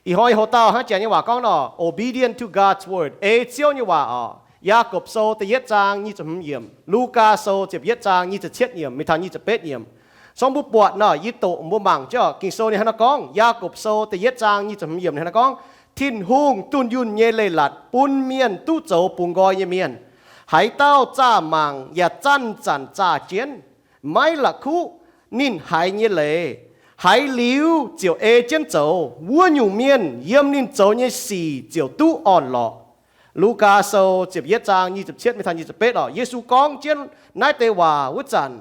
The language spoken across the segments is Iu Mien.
Ih hnoi hoc dauh hnangv jangx nyei waac gorngv nor, obedient to God's word, ei Ziouv nyei waac oc. Yaagorpc Sou da'yietv zaang nyic ziepc hmz yiemc, Lugaa Sou ziepc yietv zaang nyic ziepc cietv yiemc mingh taux nyic ziepc betv yiemc. Sorng mbuo buatc nor, yie doqc mbuo mangc jienv Ging-Sou ninh hnangv naaiv gorngv. Yaagorpc Sou da'yietv zaang nyic ziepc hmz yiemc ninh hnangv naaiv gorngv, Tin-Hungh dunh yunh nyei leiz-latc bun mienh duqv zoux bungx nqoi nyei mienh. Haaix dauh zaah mangc yaac zanc-zanc zaah jienv, maiv la'kuqv ninh haiz nyei leiz, haiz liuz ziouc ei jienv zoux, wuov nyungc mienh yiem ninh zoux nyei sic ziouc duqv orn-lorqc. Lugaa Sou ziepc yietv zaang nyic ziepc cietv mingh taux nyic ziepc betv oc. Yesu gorngv jienv naaiv deix waac wuov zanc,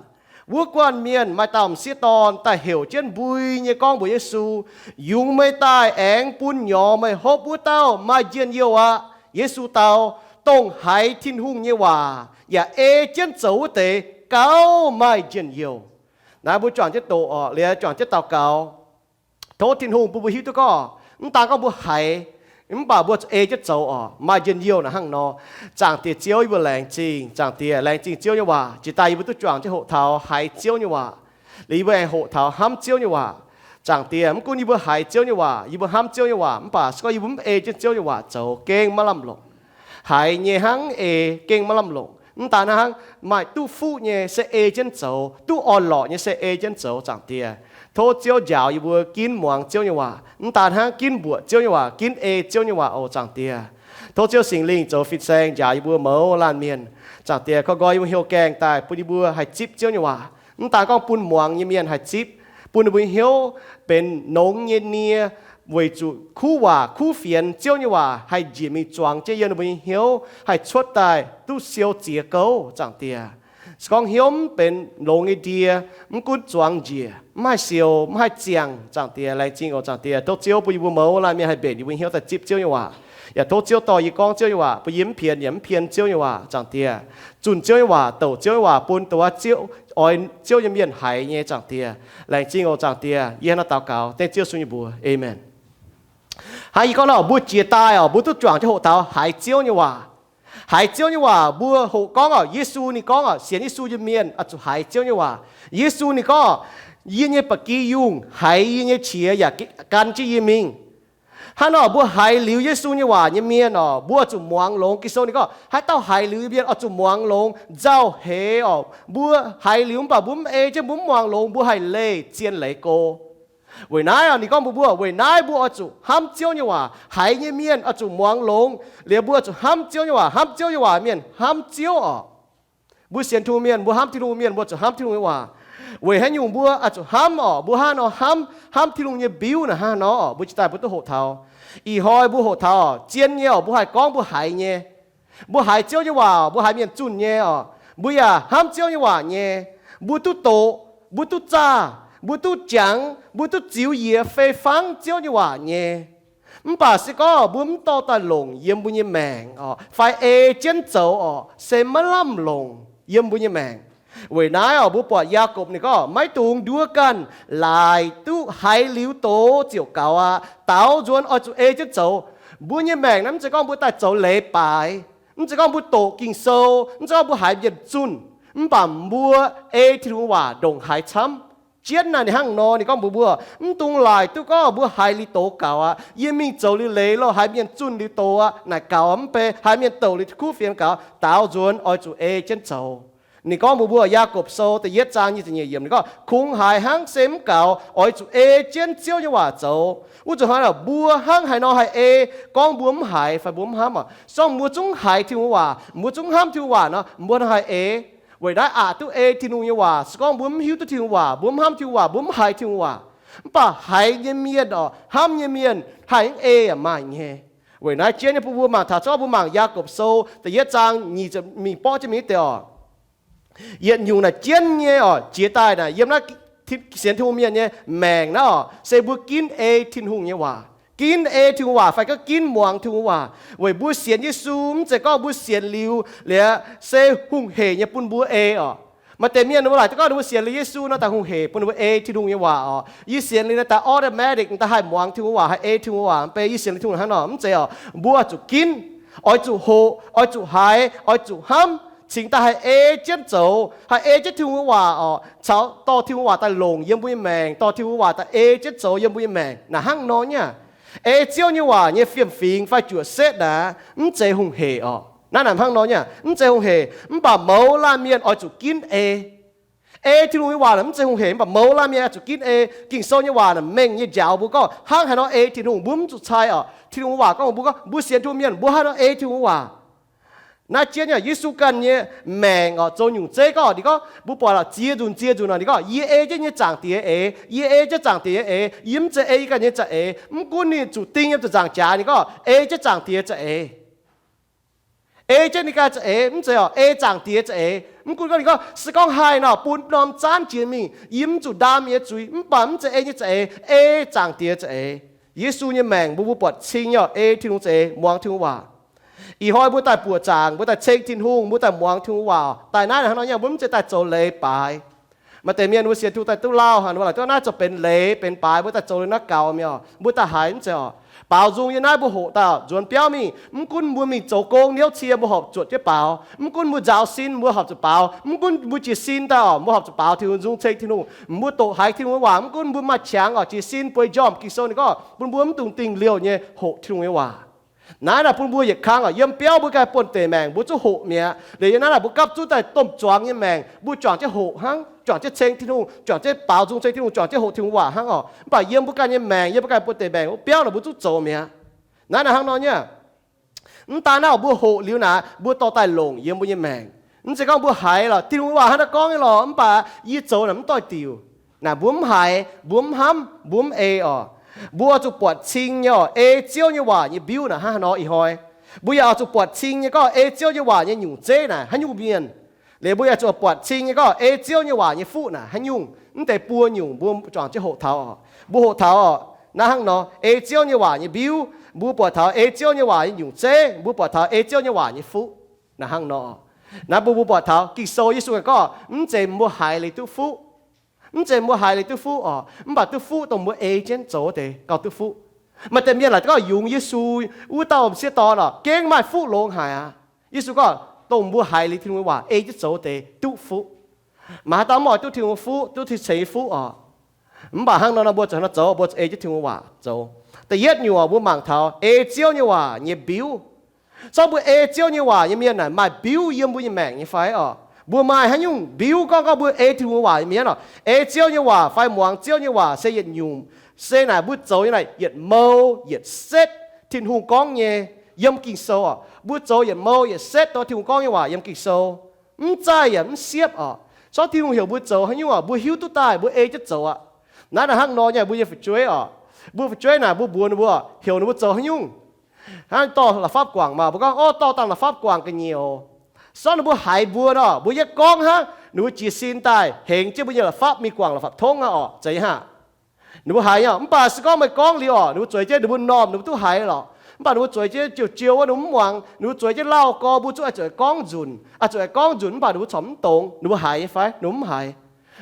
wuov guanh mienh maaih dauh m'sieqv dorn daaih heuc jienv mbui nyei gorngv mbuox Yesu, Yungz meih daaih aengx bun nyorx meih hopv wuov dauh maaih njien-youh aqv. Yesu dau, Dongh haiz Tin-Hungh nyei waac yaac ei jienv zoux wuov deix gauh maaih njien-youh. Naaiv mbuo juangc jienv doqc oc, liuz juangc jienv daux gaux. Tov Tin-Hungh bun mbuo hiuv duqv gorngv, mv daan gorngv mbuo haiz, mv baac mbuo zuqc ei jienv zoux oc, maaih njien-youh naaic hnangv nor. Zaangc Diex Ziouv, yie mbuo laengz zingh Zaangc Diex, laengz zingh Ziouv nyei waac. Jiex daaih yie mbuo duqv juangc jienv hoqc taux haiz Ziouv nyei waac, liuz yie mbuo aengx hoqc taux hnamv Ziouv nyei waac. Zaangc Diex, mv gunv yie mbuo haiz Ziouv nyei waac, yie mbuo hnamv Ziouv nyei waac, mv baac se gorngv yie mbuo mv ei jienv Ziouv nyei waac zoux, gengh maiv lamh longc. Haiz nyei hnangv, ei gengh maiv lamh longc. Mv daan hnangv, maaih duqv fuqv nyei se ei jienv zoux, duqv orn-lorqc nyei se ei jienv zoux. Zaangc Diex, tov Ziouv njaaux yie mbuo ginv muangx Ziouv nyei waac, mv daan hnangv ginv mbuoqc Ziouv nyei waac, ginv ei Ziouv nyei waac oc. Zaangc Diex, tov Ziouv Singx Lingh zoux fin-saeng njaaux yie mbuo mouz laanh mienh. Zaangc Diex, koi nqoi yie mbuo hnyouv gaengh daaih bun yie mbuo haih zipv Ziouv nyei waac, mv daan gorngv bun muangx nyei mienh haih zipv, bun ninh mbuo nyei hnyouv benx nongx nyei nie, weic zuqc kuv waac kuv fienx Ziouv nyei waac haih njiec mingh zuangx jienv yiem ninh mbuo nyei hnyouv, haih cuotv daaih duqv siou ziex gouv. Zaangc Diex, se gorngv hnyouv mv benx longx nyei ndie, mv gunv zuangx njiec, mv haih siou, mv haih ziangh. Zaangc Diex, laengz zingh oc. Zaangc Diex, tov Ziouv bun yie mbuo mouz laanh mienh haih mbenc yie mbuo nyei hnyouv daaih zipv Ziouv nyei waac. Yaac tov Ziouv dorh yie gorngv Ziouv nyei waac, bun yie mv pienx yaac mv pien Ziouv nyei waac. Zaangc Diex, zunh Ziouv nyei waac, douc Ziouv nyei waac bun dongh wuov Ziouv, oix Ziouv nyei mienh haiz nyei. Zaangc Diex, laengz zingh oc. Zaangc Diex, yie hnangv naaiv daux gaux dengv Ziouv Yesu nyei mbuox, aamen. Hnangv yie gorngv nor, mbuo jiex daaih oc, mbuo duqv juangc jienv hoqc taux haiz Ziouv nyei waac. Haiz Ziouv nyei waac mbuo hoqc gorngv oc, Yesu ninh gorngv oc, sienx Yesu nyei mienh oix zuqc haiz Ziouv nyei waac. Yesu ninh gorngv, Yie nyei ba'gi yungh haiz yie nyei qiex yaac gan jienv yie mingh. Hnangv nor mbuo haiz liuz Yesu nyei waac nyei mienh oc, mbuo oix zuqc muangx longx. Ging-Sou ninh gorngv, haaix dauh haiz liuz nyei mienh oix zuqc muangx longx. Nzauh heix oc, mbuo haiz liuz mv baac mbuo mv ei jienv, mbuo mv muangx longx, mbuo haih leih zien leiz go. Weic naaiv oc, ninh gorngv mbuox mbuo, weic naaiv mbuo oix zuqc hnamv Ziouv nyei waac. Haiz nyei mienh oix zuqc muangx longx, liuz mbuo oix zuqc hnamv Ziouv nyei waac. Hnamv Ziouv nyei waac mienh hnamv Ziouv oc. Mbuo sienx Tin-Hungh mienh, mbuo hnamv Tin-Hungh mienh, mbuo zuqc hnamv Tin-Hungh nyei waac. Weic haaix nyungc mbuo oix zuqc hnamv oc? Mbuo hnangv nor hnamv, hnamv Tin-Hungh nyei mbiuv naaic hnangv nor oc. Mbuo jiex daaih mbuo duqv hoqc taux. Ih hnoi mbuo hoqc taux zien nyei oc, mbuo haih gorngv mbuo haiz nyei. Mbuo haiz Ziouv nyei waac, mbuo haiz mienh zunh nyei oc. Mbuo yaac hnamv Ziouv nyei waac nyei. Mbuo duqv doqc, mbuo duqv zaah, mbuo duqv jangx, mbuo duqv ziux yie fei fangv Ziouv nyei waac nyei. Mv baac se gorngv mbuo mv dorh daaih longc yiem mbuo nyei maengc oc, fai ei jienv zoux oc, se maiv lamh longc yiem mbuo nyei maengc. Weic naaiv oc, mbuo buatc Yaagorpc ninh gorngv, maiv dungx nduov ganh, laaic duqv haiz liuz doz ziouc gaux aqv. Daaux nzuonx oix zuqc ei jienv zoux. Mbuo nyei maengc naaiv mv zeiz gorngv mbuo daaih zoux leiz-baaix, mv zeiz gorngv mbuo doqc Ging-Sou, mv zeiz gorngv mbuo haiz mienh zunh, mv baac mbuo ei Tin-Hungh waac ndongc haaix camv. Jienv naaic ninh hnangv nor, ninh gorngv mbuox mbuo, mv dungx laaic duqv gorngv mbuo haiz liuz doz gaux aqv, yie mingh zoux liuz leiz lorqc, haiz mienh zunh liuz doz aqv, naaic gaux mv bei, haiz mienh douc liuz kuv fienx gaux. Daaux nzuonx oix zuqc ei jienv zoux. Ninh gorngv mbuox mbuo, Yaagorpc Sou da'yietv zaang nyic ziepc nyeic yiemc, ninh gorngv, kungx haiz hnangv se mv gaux, oix zuqc ei jienv Ziouv nyei waac zoux. Wuov zuqc hnangv naaic, mbuo hnangv haaix nor haih ei? Gorngv mbuo mv haiz fai mbuo mv hnamv oc. Se gorngv mbuo zungv haiz Tin-Hungh waac, mbuo zungv hnamv Tin-Hungh waac nor, mbuo hnangv haih ei. Weic naaiv aqc duqv ei Tin-Hungh nyei waac. Se gorngv mbuo mv hiuv duqv Tin-Hungh waac, mbuo mv hnamv Tin-Hungh waac, mbuo mv haiz Tin-Hungh waac. Mv baac haiz nyei mienh oc, hnamv nyei mienh haih mv ei yaac maaih nyei. Weic naaiv jienv nyei bun mbuo mangc taux, se gorngv mbuo mangc Yaagorpc Sou da'yietv zaang nyic ziepc, mingh borqv jienv mingh deix oc. Yietc nyungc naaic jienv nyei oc, jiex daaih naaic yiem naaiv sienx Tin-Hungh mienh nyei maengc naaiv oc, se mbuo ginv ei Tin-Hungh nyei waac. Ginv ei Tin-Hungh waac fai gorngv ginv muangx Tin-Hungh waac. Weic mbuo sienx Yesu mv zeiz gorngv mbuo sienx liuz liuz se hungh hec nyei bun mbuo ei oc. Maaih deix mienh ninh mbuo laaic duqv gorngv ninh mbuo sienx liuz Yesu nor daaih hungh hec bun ninh mbuo ei Tin-Hungh nyei waac oc. Yie sienx liuz naaiv daaih automatic daaih haih muangx Tin-Hungh waac, haih ei Tin-Hungh waac, mv bei yie sienx liuz Tin-Hungh hnangv nor. Mv zeiz oc. Mbuo oix zuqc ginv, oix zuqc hoqc, oix zuqc haiz, oix zuqc hnamv, cingx daaih haih ei jienv zoux, haih ei jienv Tin-Hungh nyei waac oc, caux dorh Tin-Hungh waac daaih longc yiem mbuo nyei maengc, dorh Tin-Hungh waac daaih ei jienv zoux yiem mbuo nyei maengc. Naaic hnangv nor nyei aqv. Ei Ziouv nyei waac nyei fiem-fingx fai juoqc setv naaic, mv zeiz hungh hec orqc. Naaiv naaic hnangv nor nyei, mv zeiz hungh hec, mv baac mouz laanh mienh oix zuqc ginv ei. Ei Tin-Hungh nyei waac naaic mv zeiz hungh hec, mv baac mouz laanh mienh oix zuqc ginv ei. Ging-Sou nyei waac naaic mengh nyei njaaux mbuo gorngv hnangv haaix nor ei Tin-Hungh, mbuo mv zuqc cai orqc. Tin-Hungh waac gorngv mbuo gorngv mbuo sienx Tin-Hungh mienh mbuo hnangv haaix nor ei Tin-Hungh waac. Naaiv jienv nyei Yesu ganh nyei maengc orqc, zoux nyungc zeiv gorngv, ninh gorngv mbuo buatc lorqc, ziex nzunc ziex nzunc orqc, ninh gorngv, yie ei jienv nyei Zaangc Diex eix, yie ei jienv Zaangc Diex nyei eix, yie mv zeiz ei yie ganh nyei za'eix. Mv gunv ninh zuqc ding yiem ziepc nzaangc jaax, ninh gorngv ei jienv Zaangc Diex za'eix. Ei jienv ninh ganh za'eix, mv zeiz orqc, ei Zaangc Diex za'eix. Mv gunv gorngv ninh gorngv se gorngv haih nor bun norm zaanv jiex mingh, yie mv zuqc ndaam yie nyei zuiz, mv baac mv zeiz ei nyei za'eix, ei Zaangc Diex za'eix. Yesu nyei maengc mbuo, mbuo buatc cing nyei orqc, ei Tin-Hungh za'eix, muangx Tin-Hungh waac. Ih hnoi mbuo daaih buoqc zaangc, mbuo daaih ceng Tin-Hungh, mbuo daaih muangx Tin-Hungh waac, daaih naaiv hnangv nor nyei, mbuo mv zeiz daaih zoux leiz baaix. Maaih deix mienh mbuo sienx Tin-Hungh daaih duqv lauh haic, mbuo laaic duqv naaiv zoux benx leiz benx baaix, mbuo daaih zoux liuz naaiv gaux mi'aqv, mbuo daaih haiz mv zeiz orqc. Baaux nzung yiem naaiv mbuo hoqc daaih nzuonx biauv mingh, mv gunv mbuo mingh zoux gong hnyouv cie mbuo horpc zuotc jienv baaux, mv gunv mbuo nzaaux sin mbuo horpc zuotc baaux, mv gunv mbuo jiez sin daaih orqc mbuo horpc zuotc baaux Tin-Hungh, nzung ceng Tin-Hungh. Mbuo doqc haiz Tin-Hungh nyei waac, mv gunv mbuo maaih qangx orqc, jiez sin bueix njormh, Ging-Sou ninh gorngv bun mbuo mv dungx dingh liouh nyei hoqc Tin-Hungh nyei waac. Naaiv naaic bun mbuo yietc kang orqc, yiem biauv mbuo ganh buonv-deic maengc mbuo zuqc hoqc mi'aqv. Liuz yiem naaiv naaic mbuo gapv zunv daaih domh zuangx nyei maengc, mbuo juangc jienv hoqc hnangv, juangc jienv ceng Tin-Hungh, juangc jienv baaux nzung ceng Tin-Hungh, juangc jienv hoqc Tin-Hungh waac hnangv orqc. Mv baac yiem mbuo ganh nyei maengc, yiem mbuo ganh buonv-deic maengc wuov biauv naaic mbuo zuqc zoux mi'aqv. Naaiv naaic hnangv nor nyei. Mv daan naaiv mbuo hoqc liuz naaic, mbuo dorh daaih longc yiem mbuo nyei maengc. Mv zeiz gorngv mbuo haiz lorqc, Tin-Hungh nyei waac hnangv naaiv gorngv nyei lorqc, mv baac yie zoux naaic mv doix-diuc. Naaic mbuo mv haiz, mbuo mv hnamv, mbuo mv ei orqc. Mbuo oix zuqc buatc cing nyei orqc, ei Ziouv nyei waac nyei mbiuv naaic hnangv haaix nor ih hnoi. Mbuo yaac oix zuqc buatc cing nyei gorngv ei Ziouv nyei waac nyei nyungc zeiv naaic haaix nyungc mienh. Liuz mbuo yaac zuqc buatc cing nyei gorngv ei Ziouv nyei waac nyei fuqv naaic haaix nyungc. Mv deix buo nyungc mbuo juangc jienv hoqc taux orqc. Mbuo hoqc taux orqc, naaiv hnangv nor, ei Ziouv nyei waac nyei mbiuv, mbuo buatc taux ei Ziouv nyei waac nyei nyungc zeiv, mbuo buatc taux ei Ziouv nyei waac nyei fuqv. Naaiv hnangv nor, naaiv mbuo, mbuo buatc taux Ging-Sou Yesu gorngv mv zeiz mbuo haiz liuz duqv fuqv. Mv zeiz mbuo haiz liuz duqv fuqv orqc, mv baac duqv fuqv dongh mbuo ei jienv zoux wuov deix gauh duqv fuqv. Maaih deix mienh laaic gorngv yungz Yesu wuov dauh m'sieqv dorn orqc, gengh maaih fuqv longx haic aqv. Yesu gorngv dongh mbuo haiz liuz Tin-Hungh nyei waac ei jienv zoux wuov deix duqv fuqv. Maaih haaix dauh mv oix duqv Tin-Hungh nyei fuqv, duqv ceix nyei fuqv orqc? Mv baac hnangv nor nor mbuo zuqc hnangv nor zoux, mbuo zuqc ei jienv Tin-Hungh waac zoux. Da'yietv nyungc mbuo mangc taux ei Ziouv nyei waac nyei mbiuv. Zorqv mbuo ei Ziouv nyei waac nyei mienh naaic maaih mbiuv yiem mbuo nyei maengc nyei fai orqc? Mbuo maaih haaix nyungc mbiuv gorngv, gorngv mbuo ei Ziouv nyei waac nyei mienh orqc? Ei Ziouv nyei waac fai muangx Ziouv nyei waac se yietc nyungc, se naaic mbuo zoux nyei naaic yietc mou yietc setv Tin-Hungh gorngv nyei yiem Ging-Sou orqc. Mbuo zoux yietc mou yietc setv dongh Tin-Hungh gorngv nyei waac yiem Ging-Sou. Mv zaih yaac mv siepv orqc. Zorqv Tin-Hungh heuc mbuo zoux haaix nyungc orqc, mbuo hiuv duqv daaih, mbuo ei jienv zoux aqv. Naaiv naaic hnangv nor nyei, mbuo nyei fu'jueiv orqc, mbuo fu'jueiv naaic mbuo mbuox ninh mbuo, heuc ninh mbuo zoux haaix nyungc. Hnangv dorh la'fapv guangc maah, mbuo gorngv, Orv, dorh dangh la'fapv guangc ga'nyiec oc. Sortv ninh mbuo haiz mbuo nor, mbuo yietv gorngv hnangv, ninh mbuo jiez sin daaih hengx jienv mbuo nyei la'fapv mingh guangc la'fapv tongv aqv orqc, zeiz haic. Ninh mbuo haiz nyei, mv baac se gorngv meih gorngv liuz orqc, ninh mbuo zueiz jienv, ninh mbuo m'normh ninh mbuo duqv haiz lorqc. Mv baac ninh mbuo zueiz jienv jiu-jiu wuov, ninh mbuo mv muangx, ninh mbuo zueiz jienv lauh gorx, mbuo zuqc oix zuqc gorngv nzunc, oix zuqc gorngv nzunc, mv baac ninh mbuo corc mv dongz. Ninh mbuo haiz nyei fai? Ninh mbuo mv haiz.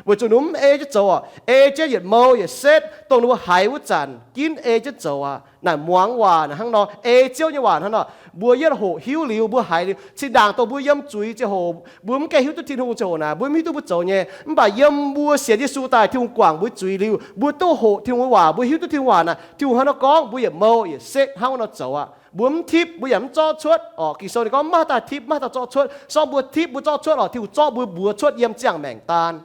Weic zuqc ninh mbuo mv ei jienv zoux orqc. Ei jienv yietc mou yietc setv dongh ninh mbuo haiz wuov zanc ginv ei jienv zoux aqv. Naaic muangx waac naaic hnangv nor, ei Ziouv nyei waac hnangv nor, mbuo yietv hoqc hiuv liuz, mbuo haiz liuz, zinh ndaangc dongh mbuo yiem zuiz ziangh hoc, mbuo mv gaengh hiuv duqv Tin-Hungh ziangh hoc naaic, mbuo mv hiuv duqv mbuo zoux nyei. Mv baac yiem mbuo sienx Yesu daaih, Tin-Hungh guangc mbuo zuiz liuz, mbuo duqv hoqc Tin-Hungh nyei waac, mbuo hiuv duqv Tin-Hungh waac naaic, Tin-Hungh hnangv nor gorngv, mbuo yietc mou yietc setv hnangv nor zoux aqv. Mbuo mv tipv, mbuo yaac mv zorqv cuotv orqc. Ging-Sou ninh gorngv, maiv haih daaih tipv, maiv haih daaih zorqv cuotv. Sortv mbuo tipv, mbuo zorqv cuotv lorqc, Tin-Hungh zorqv mbuo mbuox cuotv yiem ziangh maengc daan.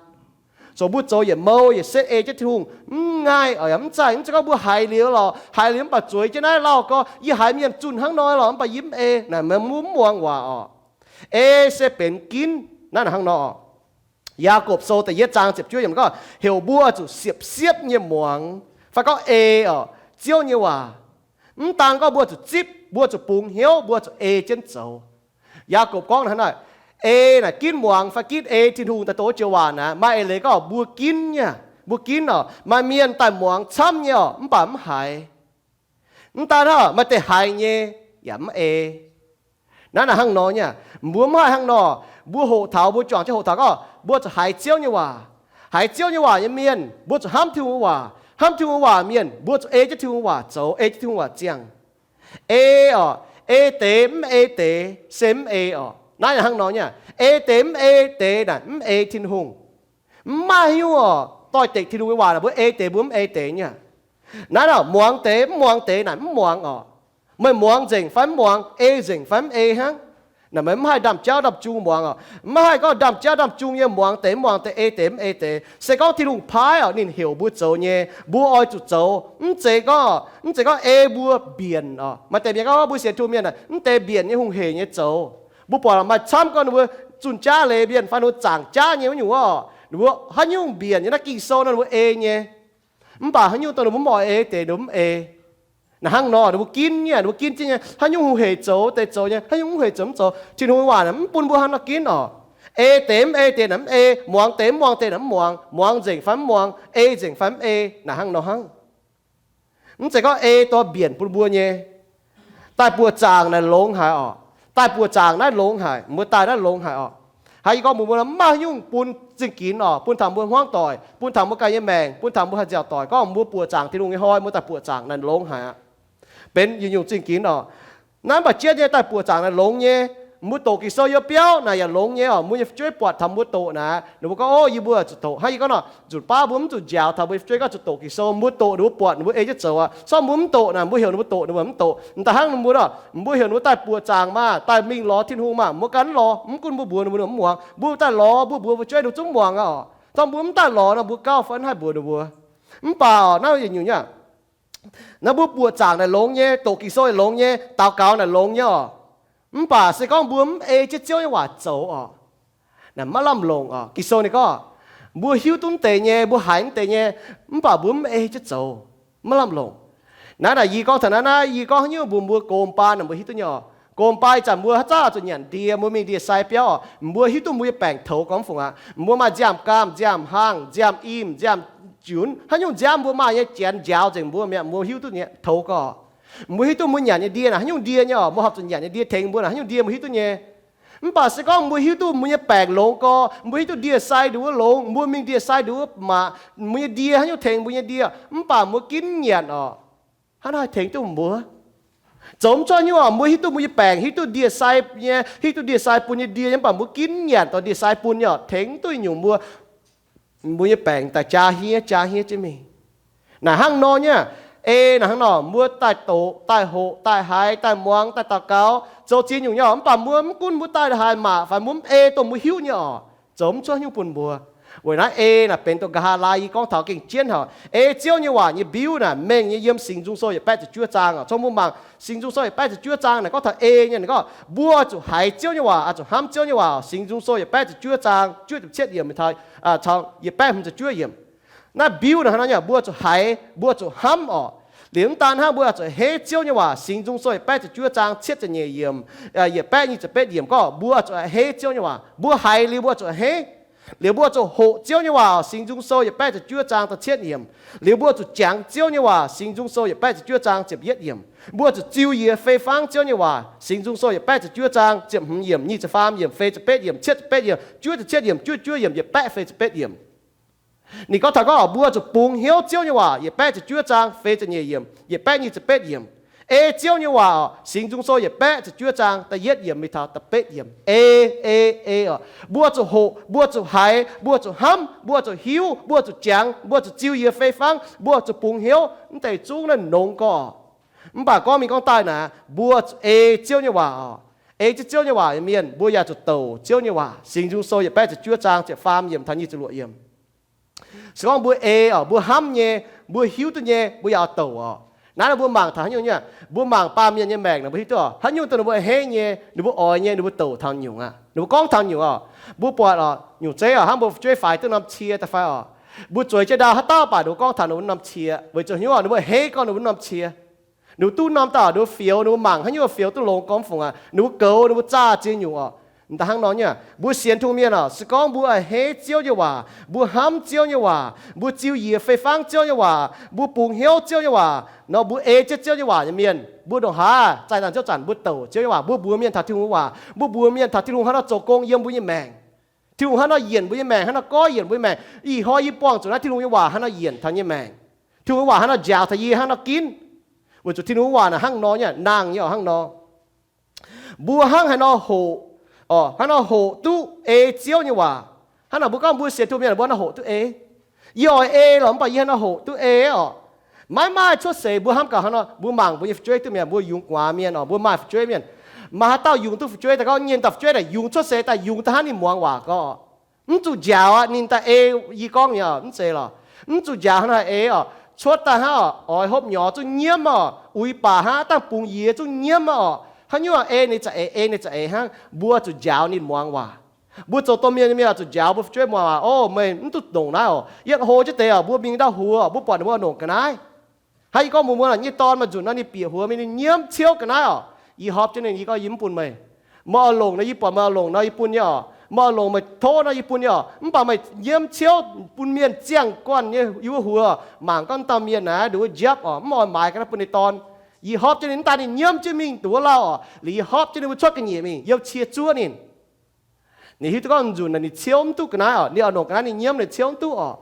Zoux mbuo zoux yietc mou yietc setv ei jienv Tin-Hungh, mv ngaih orqc, yaac mv zaih. Mv zeiz gorngv mbuo haiz liuz lorqc, haiz liuz mv baac zueiz jienv naaiv lauh gorx, yie haiz mienh zunh hnangv nor lorqc, mv baac yie mv ei. Naaic mbuo mv muangx waac orqc. Ei se benx ginv. Naaiv hnangv nor, Yaagorpc Sou da'yietv zaang ziepc juov yiemc gorngv, heuc mbuo zuqc siepv-siepv nyei muangx, fai gorngv ei orqc, Ziouv nyei waac. Mv daan gorngv mbuo zuqc zipv, mbuo zuqc bungx hnyouv, mbuo zuqc ei jienv zoux. Yaagorpc gorngv hnangv naaic, ei naaic ginv muangx fai ginv ei Tin-Hungh daaih dongh joux waac naaic, maaih eix leiz gorngv mbuo ginv nyei, mbuo ginv orqc. Maaih mienh daaih muangx camv nyei orqc, mv baac mv haiz. Mv daan hnangv, maaih deix haiz nyei yaac mv ei. Naaiv naaic hnangv nor nyei, mbuo mv haih hnangv nor. Mbuo hoqc taux, mbuo juangc jienv hoqc taux gorngv mbuo zuqc haiz Ziouv nyei waac. Haiz Ziouv nyei waac nyei mienh, mbuo zuqc hnamv Tin-Hungh nyei waac. Hnamv Tin-Hungh nyei waac mienh, mbuo zuqc ei jienv Tin-Hungh nyei waac zoux, ei jienv Tin-Hungh waac ziangh. Ei orqc, ei deix mv ei deix se mv ei orqc. Naaiv hnangv nor nyei, ei deix mv ei deix naaic mv ei Tin-Hungh. Mv maaih haaix nyungc orqc, doix-dekc Tin-Hungh nyei waac naaic mbuo ei deix mbuo mv ei deix nyei. Naaiv muangx deix mv muangx deix naaic mv muangx oc. Meih muangx nzengc fai mv muangx, ei nzengc fai mv ei hnangv. Naaic meih mv haih ndaamv-jauv ndaamv-jung muangx oc. Mv haih gorngv ndaamv-jauv ndaamv-jung nyei muangx deix mv muangx deix, ei deix mv ei deix. Se gorngv Tin-Hungh paaiv oc, ninh heuc mbuo zoux nyei, mbuo oix zuqc zoux. Mv zeiz gorngv, mv zeiz gorngv ei mbuo mbienc oc. Maaih deix mienh gorngv mbuo sienx Tin-Hungh mienh naaic mv deix mbienc nyei hungh heic nyei zoux. Mbuo buatc maaih camv gorngv ninh mbuo zunh jaav leiz mienh fai ninh mbuo zaangc jaav nyei wuov nyungc oc, ninh mbuo haaix nyungc mbienc nyei naaiv Ging-Sou nor ninh mbuo ei nyei. Mv baac haaix nyungc dongh ninh mbuo mv oix ei deix ninh mbuo mv ei. Naaic hnangv nor ninh mbuo ginv nyei, ninh mbuo ginv jienv nyei, haaix nyungc hungh heic zoux deix zoux nyei, haaix nyungc hungh heic zoux mv zoux. Tin-Hungh waac naaic mv bun mbuo hnangv nor ginv oc. Ei deix mv ei deix naaic mv ei, muangx deix mv muangx deix naaic mv muangx, muangx nzengc fai mv muangx, ei nzengc fai mv ei, naaic hnangv nor hnangv. Mv zeiz gorngv ei dorh mbienc bun mbuo nyei. Daaih buoqc zaangc naaic longx haic oc. Daaih buoqc zaangc naaiv longx haic, mbuo daaih naaiv longx haic oc. Haiz yie gorngv mbuox mbuo, mv maaih haaix nyungc bun zingh ginx oc, bun taux mbuo hmuangv doic, bun taux mbuo ganh nyei maengc, bun taux mbuo haih nziaauc doic gorngv mbuo buoqc zaangc Tin-Hungh nyei hnoi mbuo daaih buoqc zaangc naaic longx haic aqv. Benx yietc nyungc zingh ginx oc. Naaiv mv baac jienv nyei daaih buoqc zaangc naaic longx nyei. Mbuo doqc Ging-Sou nyei biauv naaic yaac longx nyei oc. Mbuo nyei fu'jueiv buatc taux mbuo doqc naaic, ninh mbuo gorngv, Ov, yie mbuo zuqc doqc. Hnangv yie gorngv nor, nzunc baav mbuo mv zuqc njaaux taux mbuo nyei fu'jueiv gorngv zuqc doqc Ging-Sou. Mbuo doqc ninh mbuo buatc, ninh mbuo ei jienv zoux aqv. Corc mbuo mv doqc naaic, mbuo heuc ninh mbuo doqc ninh mbuo mv doqc. M'daaih hnangv ninh mbuo nor, mbuo heuc ninh mbuo daaih buoqc zaangc maah, daaih mingh lorz Tin-Hungh maah, mbuo ganh mv lorz. Mv gunv mbuo mbuox ninh mbuo ninh mbuo mv muangx, mbuo daaih lorz mbuo mbuox fu'jueiv ninh mbuo zungv muangx aqv oc. Corc mbuo mv daaih lorz nor mbuo gauh fai haaix mbuox ninh mbuo. Mv baac naaiv yietc nyungc nyei, naaiv mbuo buoqc zaangc naaic longx nyei, doqc Ging-Sou naaic longx nyei, daux gaux naaic longx nyei oc. Mv baac se gorngv mbuo mv ei jienv Ziouv nyei waac zoux oc, naaic maiv lamh longc oc. Ging-Sou ninh gorngv, mbuo hiuv duqv mv deix nyei, mbuo haiz mv deix nyei, mv baac mbuo mv ei jienv zoux, maiv lamh longc. Naaiv naaic yie gorngv taux naaiv, naaiv yie gorngv haaix nyungc mbuox mbuo gox baan naaic mbuo hiuv duqv nyei oc. Gox baan ih zanc mbuo haaix zanc zuqc nyanc ndie, mbuo mingh ndie-sai biauv oc, mbuo hiuv duqv mbuo nyei baengc toux gorngv fungc aqv. Mbuo maaih nziaamv-gaamh, nziaamv-hang, nziaamv-im, nziaamv-junx, haaix nyungc nziaamv mbuo maaih nyei janx njaaux nzengc mbuo mi'aqv, mbuo hiuv duqv nyei toux gorx. Mbuo hiuv duqv mbuo nyanc nyei ndie naaic haaix nyungc ndie nyei oc, mbuo horpc zuqc nyanc nyei ndie tengx mbuo naaic haaix nyungc ndie mbuo hiuv duqv nyei. Mv baac se gorngv mbuo hiuv duqv mbuo nyei baengc longx gorx, mbuo hiuv duqv ndie-sai nduov longx, mbuo mingh ndie-sai nduov maac, mbuo nyei ndie haaix nyungc tengx mbuo nyei ndie, mv baac mbuo ginv nyanc oc, hnangv naaiv haih tengx duqv mbuo? Zoux mv cuotv nyungc oc. Mbuo hiuv duqv mbuo nyei baengc, hiuv duqv ndie-sai nyei, hiuv duqv ndie-sai bun nyei ndie nyei, mv baac mbuo ginv nyanc dorh ndie-sai bun nyei oc, tengx duqv nyungc mbuo, mbuo nyei baengc daaih jaa hniev jaa hniev jienv mingh. Naaic hnangv nor nyei, ei naaic hnangv nor mbuo daaih doqc, daaih hoqc, daaih haiz, daaih muangx, daaih daux gaux, zoux ziex nyungc nyei oc. Mv baac mbuo mv gunv mbuo daaih haiz maac fai mbuo mv ei dongh mbuo hiuv nyei oc, zoux mv cuotv haaix nyungc bun mbuo. Weic naaiv ei naaic benx dongh nqa'haav laai yie gorngv taux gengh jienv haic. Ei Ziouv nyei waac nyei mbiuv naaic mengh nyei yiem Singx Nzung Sou yietc baeqv ziepc juov zaang oc. Corc mbuo mangc Singx Nzung Sou yietc baeqv ziepc juov zaang naaic gorngv taux ei nyei, ninh gorngv mbuo zuqc haiz Ziouv nyei waac, zuqc hnamv Ziouv nyei waac. Singx Nzung Sou yietc baeqv ziepc juov zaang juov ziepc cietv yiemc taux yietc baeqv hmz ziepc juov yiemc. Naaiv mbiuv naaic hnangv nor nyei, mbuo zuqc haiz, mbuo zuqc hnamv oc. Liuz mv daan hnangv, mbuo zuqc heiv Ziouv nyei waac. Singx Nzung Sou yietc baeqv ziepc juov zaang cietv ziepc nyeic yiemc, yietc baeqv nyic ziepc betv yiemc gorngv mbuo zuqc heiv Ziouv nyei waac. Mbuo haiz liuz mbuo zuqc heiv. Liuz mbuo zuqc hoqc Ziouv nyei waac. Singx Nzung Sou yietc baeqv ziepc juov zaang da'cietv yiemc. Liuz mbuo zuqc jangx Ziouv nyei waac. Singx Nzung Sou yietc baeqv ziepc juov zaang ziepc yietv yiemc. Mbuo zuqc ziux yie fei fangv Ziouv nyei waac. Singx Nzung Sou yietc baeqv ziepc juov zaang ziepc hmz yiemc, nyic ziepc faam yiemc, fei ziepc betv yiemc, cietv ziepc betv yiemc, juov ziepc cietv yiemc, juov ziepc juov yiemc, yietc baeqv fei ziepc betv yiemc. Ninh gorngv taux gorngv mbuo zuqc bungx hnyouv Ziouv nyei waac, yietc baeqv ziepc juov zaang fei ziepc nyeic yiemc, yietc baeqv nyic ziepc betv yiemc. Ei Ziouv nyei waac oc. Singx Nzung Sou yietc baeqv ziepc juov zaang da'yietv yiemc mingh taux da'betv yiemc. Ei, ei, ei oc. Mbuo zuqc hoqc, mbuo zuqc haiz, mbuo zuqc hnamv, mbuo zuqc hiuv, mbuo zuqc jangx, mbuo zuqc ziux yie fei fangv, mbuo zuqc bungx hnyouv, mv deix zungv naaiv nongx gorx. Mv baac gorngv mingh gorngv daaih naaic, mbuo zuqc ei Ziouv nyei waac oc. Ei jienv Ziouv nyei waac nyei mienh, mbuo yaac zuqc douc Ziouv nyei waac. Singx Nzung Sou yietc baeqv ziepc juov zaang ziepc faam yiemc taux nyic ziepc luoqc yiemc. Se gorngv mbuo ei oc, mbuo hnamv nyei, mbuo hiuv duqv nyei, mbuo yaac douc oc. Naaiv mbuo mangc taux haaix nyungc nyei, mbuo mangc baamh mienh nyei maengc naaic mbuo hiuv duqv oc, haaix nyungc dongh ninh mbuo a'hneiv nyei, ninh mbuo oix nyei, ninh mbuo douc taux nyungc aqv. Ninh mbuo gorngv taux nyungc oc. Mbuo buatc oc, nyungc zeiv oc, hnangv mbuo fu'jueiv faix duqv norm cie daaih fai oc, mbuo zueiz jienv ndau haaix dauh baac ninh mbuo gorngv taux ninh mbuo norm cie, weic zuqc hnyouv ninh mbuo a'hneiv gorngv ninh mbuo norm cie. Ninh mbuo duqv norm dauh, ninh mbuo fioux, ninh mbuo mangc haaix nyungc fioux duqv longx gormx fungc aqv, ninh mbuo goux, ninh mbuo zaah ziex nyungc oc. M'daaih hnangv nor nyei, mbuo sienx Tin-Hungh mienh oc, se gorngv mbuo a'hneiv Ziouv nyei waac, mbuo hnamv Ziouv nyei waac, mbuo ziux yie fei fangv Ziouv nyei waac, mbuo bungx hnyouv Ziouv nyei waac nor, mbuo ei jienv Ziouv nyei waac nyei mienh, mbuo ndongc haaix zaih naanc ziouv zanc mbuo douc Ziouv nyei waac, mbuo mbuox mienh taux Tin-Hungh waac, mbuo mbuox mienh taux Tin-Hungh haaix nor zoux gong yiem mbuo nyei maengc, Tin-Hungh haaix nor yienc mbuo nyei maengc, haaix nor goiv yienc mbuo nyei maengc. Ih hnoi yie buangh zuqc naaiv Tin-Hungh nyei waac haaix nor yienc taux nyei maengc, Tin-Hungh nyei waac haaix nor njaaux taux yie hnangv nor ginv. Weic zuqc Tin-Hungh nyei waac naaic hnangv nor nyei, nangh nyei oc, hnangv nor. Mbuo hnangv haaix nor hoqc, hnangv nor hoqc duqv ei Ziouv nyei waac. Hnangv naaic mbuo gorngv mbuo sienx Tin-Hungh mienh, mbuo hnangv nor hoqc duqv ei. Yie oix ei lorqc, mv baac yie hnangv nor hoqc duqv ei oc. Maiv maaih cuotv seix mbuo hnamv gaax hnangv nor, mbuo mangc mbuo nyei fu'jueiv duqv mi'aqv, mbuo yungz gu'nguaaz mienh oc, mbuo maaih fu'jueiv mienh, maaih haaix dauh yungz duqv fu'jueiv daaih gorngv nyei dauh fu'jueiv naaic yungz cuotv seix daaih yungz daaih hnangv ninh muangx waac gorngv, mv zuqc njaaux aqv, ninh daaih ei yie gorngv nyei oc, mv zeiz lorqc. Mv zuqc njaaux hnangv naaic ei oc, cuotv daaih hnangv oc, oix hopv nyorx zungv nyiemv oc, uix baac hnangv dangh bungx yie zungv nyiemv oc. Haaix nyungc ei ninh za'eix, ei ninh za'eix hnangv, mbuo zuqc njaaux ninh muangx waac. Mbuo zoux domh mienh nyei mienh zuqc njaaux mbuo fu'jueiv muangx waac, o, meih mv duqv nongc naaiv oc. Yiem hlo jienv deix oc, mbuo mingh ndau huox oc, mbuo buatc ninh mbuo nongc ga'naaiv. Hnangv yie gorngv mbuox mbuo, yie nyei dorn maaih nzunc nor ninh bieqc huox mingh, ninh nyiemv ciouv ga'naaiv oc. Yie horpc jienv ninh, yie gorngv yie mv bun meih. Meih oix longc nor yie buatc meih oix longc nor yie bun nyei oc. Meih oix longc meih tov nor yie bun nyei oc. Mv baac meih nyiemv ciouv bun mienh ziangh guanh nyei yiem wuov huox, mangc gorngv dauh mienh naaiv nduqc wuov njapv oc, mv oix maaiz ga'naaiv bun ninh dorn. Yie horpc jienv ninh, mv daaih ninh nyiemv jienv mingh nduqc wuov lauh oc, liuz yie horpc jienv ninh mbuo cuotv ga'nyiec mingh, yie cie zuov ninh. Ninh hiuv duqv gorngv nzunc naaic ninh ciouv mv duqv ga'naaiv oc, ninh oix longc ga'naaiv ninh nyiemv ninh ciouv mv duqv oc.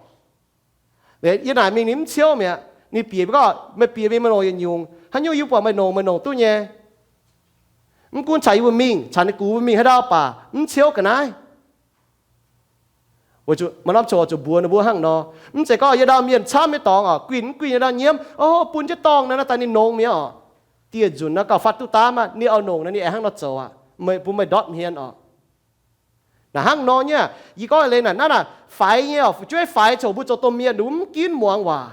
Yie naaic mingh ninh mv ciouv mi'aqv, ninh bieqc mingh gorngv, meih bieqc mingh meih longc yietc nyungc, haaix nyungc yie buatc meih nongc, meih nongc duqv nyei. Mv gunv caux yie mbuo mingh, caux ninh gux mbuo mingh haaix ndau baac mv ciouv ga'naaiv. Maaih norm coc zuqc mbuox ninh mbuo hnangv nor. Mv zeiz gorngv yie ndau mienh camv nyei dorngx oc, guinh mv guinh yie ndau nyiemv, o, bun jienv dorngh naaiv, naaiv daaih ninh nongx mi'aqv oc. Dieh nzunc naaiv gauh fatv duqv daav maah, ninh oix nongc naaiv ninh aengx hnangv nor zoux aqv, meih bun meih ndortv hmien oc. Naaic hnangv nor nyei, yie gorngv leiz naaic, naaiv naaic faix nyei oc, fu'jueiv faix coc mbuo zoux domh mienh ninh mv ginv muangx waac.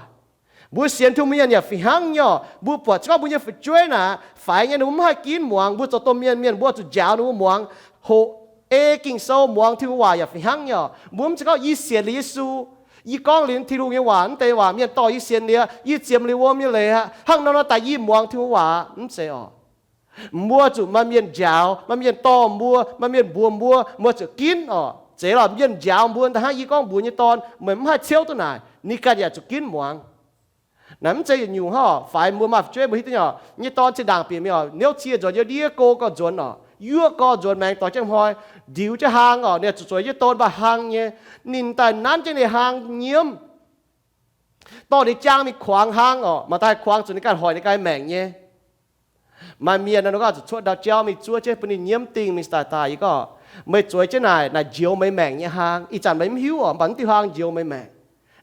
Mbuo sienx Tin-Hungh mienh yaac fih hnangv nyei oc, mbuo buatc zungv gorngv mbuo nyei fu'jueiv naaic faix nyei, ninh mbuo mv haih ginv muangx, mbuo zoux domh mienh, mienh mbuo zuqc njaaux ninh mbuo muangx, hoqc ei Ging-Sou, muangx Tin-Hungh waac yaac fih hnangv nyei oc. Mbuo mv zeiz gorngv yie sienx liuz Yesu, yie gorngv liuz Tin-Hungh nyei waac, mv deix waac mienh dorh yie sienx liuz, yie ziemx liuz wuom nyei leiz aqv, hnangv nor nor daaih yie muangx Tin-Hungh waac, mv zeiz oc. Mbuo zuqc maaih mienh njaaux, maaih mienh dorh mbuo, maaih mienh mbuox mbuo, mbuo zuqc ginv oc. Zeiz lorqc, mienh njaaux mbuo daaih hnangv yie gorngv mbuox nyei dorn, meih mv haih ciouv duqv naaic, ninh ganh yaac zuqc ginv muangx. Naaic mv zeiz yietc nyungc hnangv oc. Faix mbuo maaih fu'jueiv mbuo hiuv duqv nyei oc, nyei dorn zinh ndaangc bieqc mingh oc, niouv cie nzuonx, yiem ndiev go gauh nzuonx oc, yuoqv gau nzuonx, maengx doix jienv hnoi, ndiux jienv hlang oc, ninh zuqc zueiz jienv don mv baac hlang nyei, ninh daaih nanv jienv ninh hlang nyiemv, dorh ninh jaang mingh kuangx hlang oc, mangc daaih kuangx zuqc ninh ganh hoic ninh ganh maengc nyei. Maaih mienh nor, ninh gorngv zuqc cuotv ndau jauv mingh zuov jienv bun ninh nyiemv dingh mingh daaih daaih. Yie gorngv, meih zueiz jienv naaic, naaic njoux meih maengc nyei hlang. Ih zanc meih mv hiuv oc, mv baac mv diuh hlang njoux meih maengc.